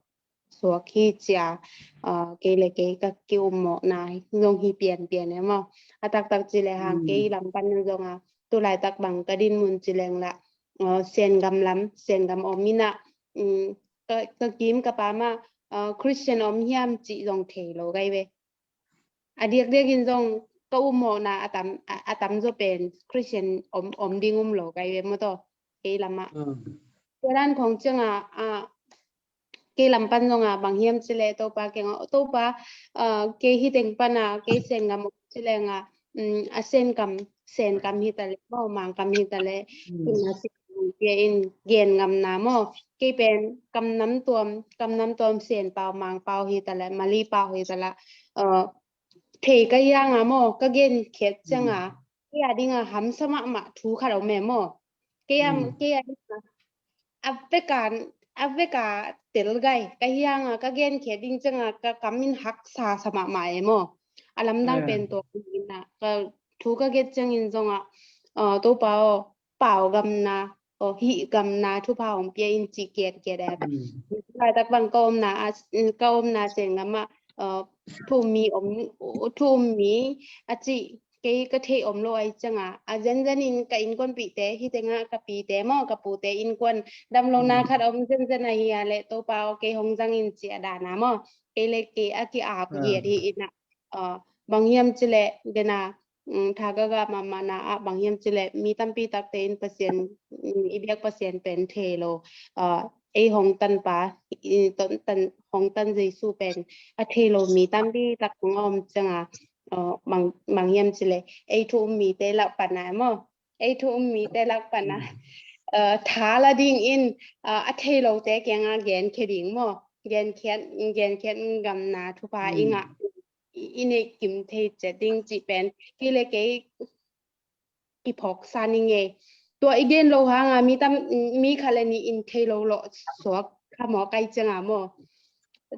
suak hi cia, ah, kei le kei ka ki-ummawhna zong hi pianpian e maw? A taktak ci lehang kei lam pan zonga tu laitak bang ka dinmun ci leng lah, ah, Sengam lam, Sengam om ina, um, ka, ka kim ka pam ah, ah, Christian om hiam cih zong thei lo kai ve. A diakdiak in zong ka ummawhna a tam, a, a tamzaw pen Christian om, om ding um lo kai ve maw taw, kei lamah. Tua dan khong cianga, a, kei lam pan zonga bang hiam ci leh Topa kianga, Topa, ah, kei hi teng pana kei Sengam om ci lenga, um, a Sengam, Sengam hi ta leh maw, Mangkam hi ta leh, tuna si pia in gen ngamna maw, kei pen kam nam tuam, kam nam tuam Sen pau, Mang pau hi ta leh, Mali pau hi ta leh, uh, thei ka hianga maw, ka gen khiat cianga kei a dinga hamsa mahmah thu khat om e maw? Kei a, kei a dinga a veka, a veka tel gai ka hianga ka gen khiat ding cianga ka kam in haksa sa mahmah e maw? A lamdang pen tua ina ka thu ka gen ciangin zonga, uh, Topa aw, pau gamna, aw, hih gamna thupha hong pia in ci kiatkiat e. Laitak bang ka omna, a, ka omna Sengam ah, aw, thu um mi om, thu um mi a ci kei ka theih om lo ahi cianga, a zenzen in ka innkuanpihte, hi tenga ka pite maw, ka pute innkuan damlohna khat om zenzen ahi a leh Topa aw kei hong zang in ci a dana maw, kei le kei a ki-ap giat hi ina, aw, bang hiam ci leh dena, um, tha ka gah mahmahna ah bang hiam ci leh mi tampi takte in Pasian, um, i biak Pasian pen thei lo, uh, ei hong tanpa, i ton tan, hong tan Jesu pen a thei lo mi tampi tak hong om cianga, uh, bang, bang hiam ci leh ei thu um mite lak pana maw, ei thu um mite lak pana, uh, tha la dingin, uh, a thei lote kianga genkhia ding maw, genkhia, genkhia ngamna thupha i ngah i, i neih kim thei ciat ding cih pen kei le kei kiphawksa ning e. Tua i gen lo hanga mi tam, mi khat le nih in thei lo lawh suak kha maw kai cianga maw?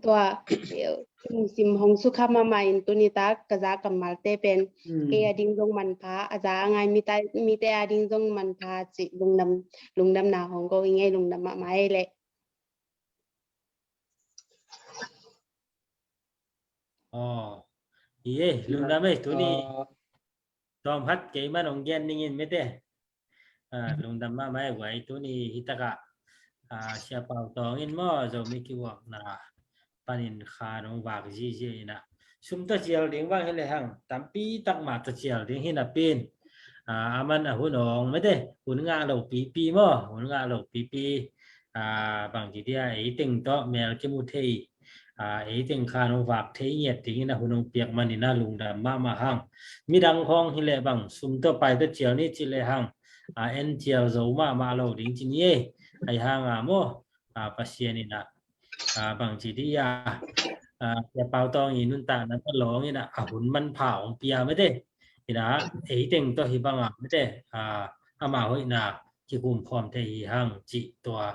Tua, eh, lungsim hong sukha mahmah in tuni tak ka za kammalte pen kei a ding zong manpha, a za a ngai mite, mite a ding zong manpha cih lungdam, lungdamna hong ko ing e, lungdam mahmah e leh. Aw, hi e, lungdam e, tuni. Aw. Tawm khat keiman hong gen ningin mete. Ah, lungdam mahmah e guai, tuni hi takah, ah, Sia Pau Tawng in maw, Zomi Kivuakna panin kha hong vak zizia inah. Sum tawh cial ding vang hi lehang, tampi tak mah tawh cial ding hi napi in. Ah, aman a hun awng mete, hun ngah lo pipi maw, hun ngah lo pipi. Ah, bang ci dia, ei teng tawh mel kimu thei. a, ei teng khan hong vak thei ngiat dingin a hun hong piak manin a lungdam mahmah hang. Midang khawng hi leh bang sum tawh pai tawh cial ni ci lehang, a, en cial zo mahmah lo ding ci ni ei. Ahi hanga maw, a, Pasian in a, a, bang ci dih a, a, Sia Pau Tawng i nuntakna tawh lawngin a, a hun manpha hong pia mate. Ina, ei teng tawh hi banga mate, a, ama hoihna kikum khawm thei hi hang cih tua,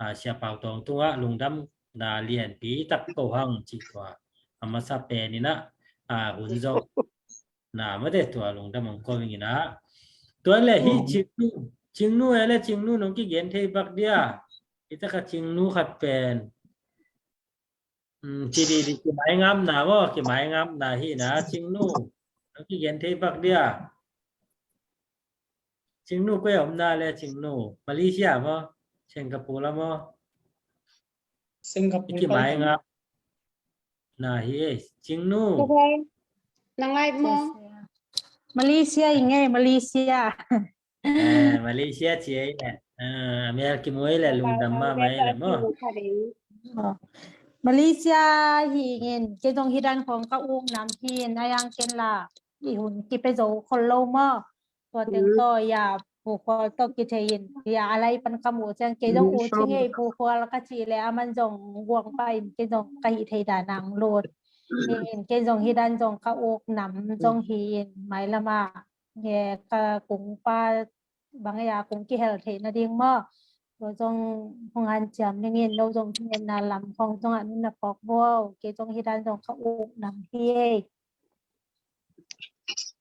a, Sia Pau Tawng tungah lungdamna lianpi tak ko hang cih tua. A masa pen ina, a, hun zawh na mate tua lungdam hong ko ing ina. Tua le hi Cingnu, Cingnu e le Cingnu nong kigen thei bak dia. Hi taka Cingnu khat pen. Um, ci didi kimaingapna maw, kimaingapna hi na, Cingnu. Nong kigen thei bak dia. Cingnu koi a omna le Cingnu. Malaysia maw, Singapore la maw. Singapore. Kimaingapna hi e, Cingnu. Nang live maw? Malaysia i ngei, Malaysia. Eh, Malaysia ci ei le. Eh, a mel kimu ei le lungdam mahmah ei le maw. Malaysia hi ngin, kei zong hi dan khong ka uk nam hi in, a yang ken la. I hun kipe zo khol lo maw. Tua teng tawh, ya, Pu Khual tawh kithei in, ya, a lai pan ka mu ciang, kei zong u ci ngei Pu Khual ka ci le, a man zong guang pa in, kei zong ka hi thei dan ang lut. Hi in, kei zong hi dan zong ka uk nam zong hi in, mailam a. Nge ka kung pa bang a kung kihel theih nading maw. Lo zong hong hanciam ning in, lo zong thungetna lam khong zong ah nunna phawk bo. Kei zong hi dan zong ka uk nam hi ei.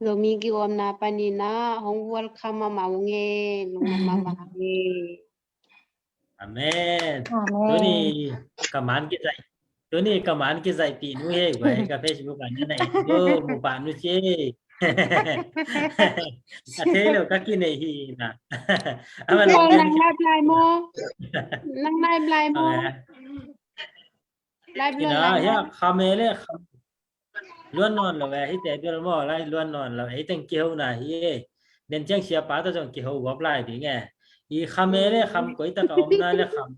Zomi kiwamna panin ah hong welcome a mau nge, lungdam mahmah nge. Amen. Amen. Tuni ka man kizaih, tuni ka man kizaihpih nu hei guai, ka Facebook ah na na et nu mu pah nu ci. A thei lo ka kinei hi na. Ama nang live lai maw? Nang live lai maw? Live lai maw? Ina, ya, kham e le kham. Luan nawn lo e, hite bel maw, lai luan nawn lo e, ei teng kihona hi e. Den ciang siapa tawh zong kiho gawp lai ding e. I kham e le kham, koi tak a om na le kham.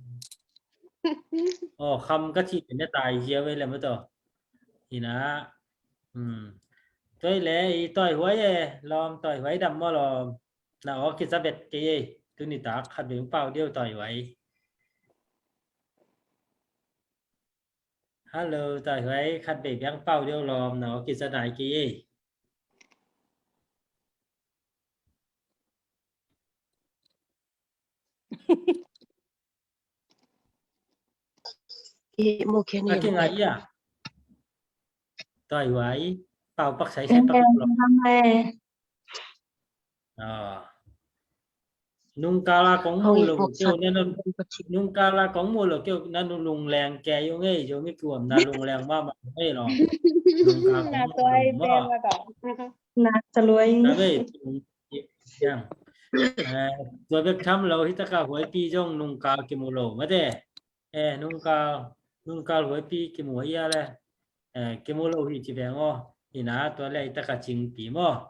Aw, kham ka cih pen e tai ziau e le maw tawh. Ina. Hmm. Tua i le i Tawi Huai e, lawm Tawi Huai dam maw lawm. Na aw kiza bet kei e. Tuni tak khat beng pau deuh Tawi Huai. Hello, Tawi Huai, khat bei biang pau deuh lawm, na aw kiza nai kei ei. Ki mu khen a kingai ia. Tawi Huai, pau pak sai sai pak lawm. Ah. Nungkal a kong mu lo keu na, nungkal a kong mu lo keu na, nu lungleng kei ung ei, Zomi kiwamna lungleng mahmah ei lo. Nungkal kong mu lo maw. Na sa luai. Na bei, eh, tua bek tham lo, hi taka Huaipi zong nungkal kimu lo mate. Eh, nungkal, nungkal Huaipi kimu hi a le. Eh, kimu lo hi ci veng aw. Ina tua le i taka Cingpi maw.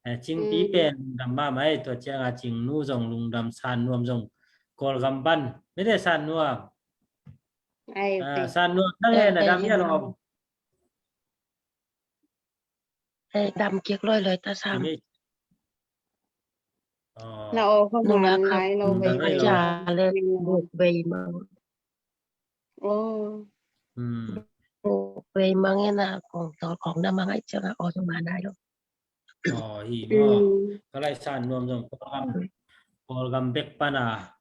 Eh, Cingpi pen lungdam mahmah ei, tua cianga Cingnu zong lungdam, San Nuam zong Kawlgam pan. Mite San Nuam. Ai, ah, San Nuam nang e na dam ia lawm. Ei, dam kik loi loi ta sam. Na aw, nung a khap nai lo vei. Aja le buk vei mang. Oh. Buk vei mang ina kong tol kong na mang ai ciang a aw nung ma nai lo. Aw, hi maw. Ka lai San Nuam zong Kawlgam, Kawlgam bek pana.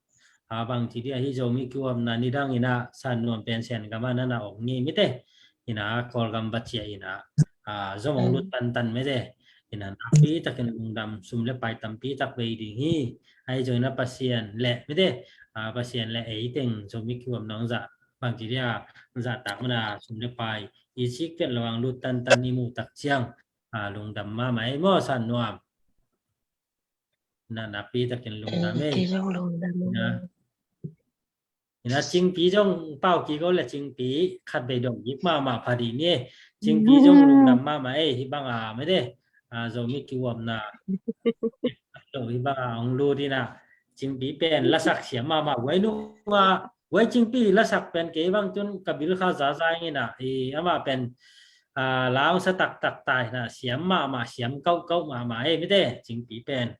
A bang ci dia hi Zomi kiwamna nidang ina San Nuam pen Sen gam a nana ong ngi mite. Ina Kawlgam va cia ina. A zom ong lut tantan mite. Ina nakpi takin lungdam, sum le pai tampi tak vei ding hi. Ahi zong ina Pasian le mite. A Pasian le ei teng Zomi kiwamna ong zah. Bang ci dia zahtak mana sum le pai i sik piat lo ang lut tantan i muh tak ciang. A lungdam mahmah ei maw San Nuam. Na, nakpi takin lungdam ei. Kei zong lungdam ei. Ina Cingpi zong pau kik o le Cingpi khat bei dong kik mahmah pha dih ni. Cingpi zong lungdam mahmah ei, hi bang a mede. A Zomi kiwamna. Hi bang a ong lut ina. Cingpi pen lasak siam mahmah, huai nung a Wai Cingpi lasak pen kei bang tun ka bil kha zaza ing ina, i amah pen, ah, la hong sa taktak ta ina, siam mahmah, siam kauhkauh mahmah ei mite, Cingpi pen.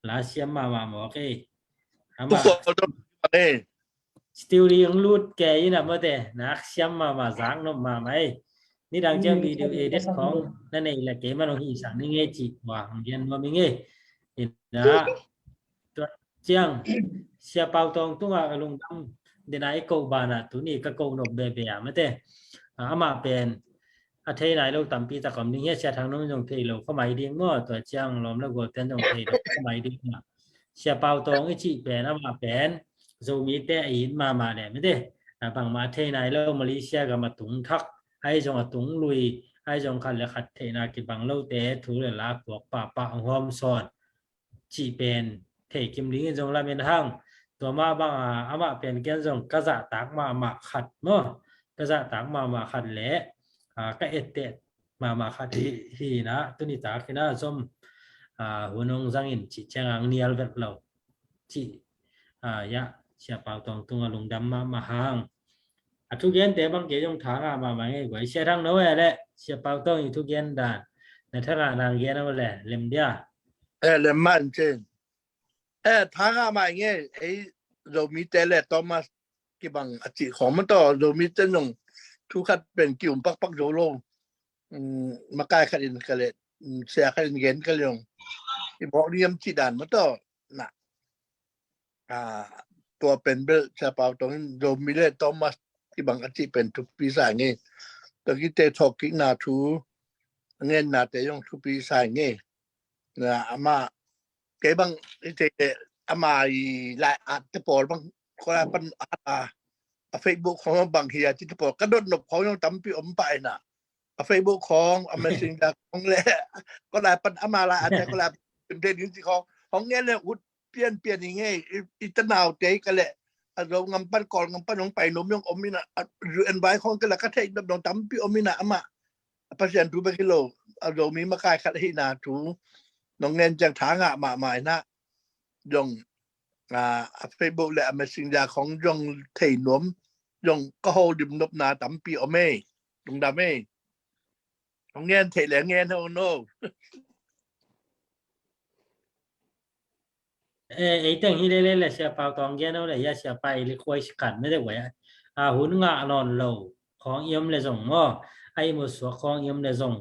La siam mahmah mawk ei. Amah studio hong lut kei ina mite, nak siam mahmah, zak nop mahmah ei. Nidang ciang video edit khong na nei le kei man hong hih sak ning ei cih tua hong gen nuam ing ei. Ina tua ciang Sia Pau Tawng tungah a lungdam dena i koh banah tuni ka koh nop bebe a mate. Ah, amah pen a thei nai lo tampi tak om ding hi a, Sia Thang Nung zong thei lo kha mai ding maw, tua ciang lawm le gualten zong thei lo kha mai ding hi a. Sia Pau Tawng i cih pen amah pen Zomite a it mahmah le mate. Ah, bangmah a thei nai lo, Malaysia gam a tung thak, ahi zong a tung lui, ahi zong khat le khat theihna kibang lote thu le la puak pahpah hong hawm sawn cih pen thei kim dingin zong lamen hang. Tua mah banga amah pen ken zong ka zahtak mahmah khat maw, ka zahtak mahmah khat le, ah, ka etteh mahmah khat hi, hi ina, tuni tak ina zom, ah, hun hong zangin cih ciang ang nial vet lo cih, ah, ya, Sia Pau Tawng tungah lungdam mahmah hang. A thugente bang kei zong tha ngah mahmah ngei guai. Sia Thang No e le, Sia Pau Tawng i thugen dan na tha ngah nang gen a le lem dia. Eh, lem man cin. Eh, tha ngah mah ngei, ei Zomite le Thomas kibang a cih khong mah tawh, Zomite zong thu khat pen ki-um pakpak zo lo. Mm, makai khat in ka le, mm, sia khat in gen ka le zong i mawk ding hiam cih dan mah tawh. Na, ah, tua pen bel Sia Pau Tawng in Zomi le Thomas kibang a cih pen thupi sa ngei. Tua kite thawhkikna thu a ngennate zong thupi sa ngei. Na, amah kei bang i te, amah i lai-at te pawl bang ko lai pan a, a Facebook khong bang hi a cih te pawl ka dot nop khong zong tampi om pah ina. A Facebook khong, a Messenger khong le ko lai pan amah lai-at te ko lai pan te ding cih khong hong ngen le ut pianpian i ngei, i, i tanaute ka le a Zo ngam pan, Kawl ngam pan hong pai nuam zong om ina, a U N vai khong ka le ka theih nop dong tampi om ina amah. A Pasian thu bek hi lo, a Zomi makai khat ahihna thu nong ngen ciang tha ngah mahmah ina. Zong, ah, a Facebook le a Messenger khong zong thei nuam, zong ka holim nopna tampi om ei. Lungdam ei. Hong ngen theih le ngen ho no. Eh, ei teng hi lele le Sia Pau Tawng gen ho le hia, Sia Pa i likhuai sikan mete guai a, hun ngah nawn lo khong i om le zong maw, a i musuak khong i om le zong,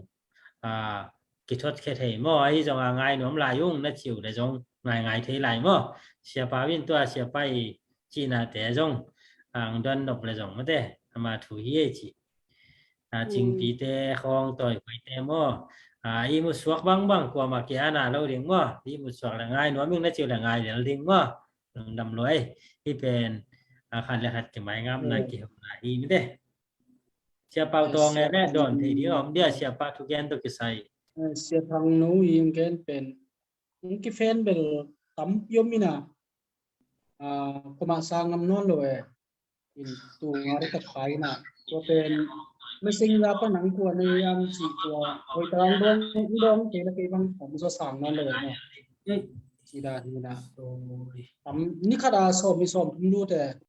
ah, kithotkhia thei maw, ahi zong a ngai nuam lai ung na ci uh le zong ngaingai thei lai maw. Sia Pa in tua Sia Pa i cihnate zong ang don nop le zong mate, ama thu hi ei ci. Ah, Cingpite khong tawi huaite maw. Ah, i musuak bangbang kuamah kia na lo ding maw. I musuak le ngai nuam ing na ci uh le ngai lel ding maw. Lungdam lua ei. Hi pen, ah, khat le khat kimai ngamna kihona hi mite. Sia Pau Tawng e le dawn thei ding a om dia, Sia Pa thugen tawh kisai. Eh, Sia Thang No i gen pen hong kifen bel tampi om ina, ah, kuamah sa ngam nawn lo e. In tu nga ri tak pai ina. Tua pen Messenger pan nang kua nei hiam cih tua hoih tak ang dawng, dawng kei le kei bang om zaw sang nawn lo e maw. Ci dan hi ina. Tam ni khat a sawm, ni sawm thum lut e.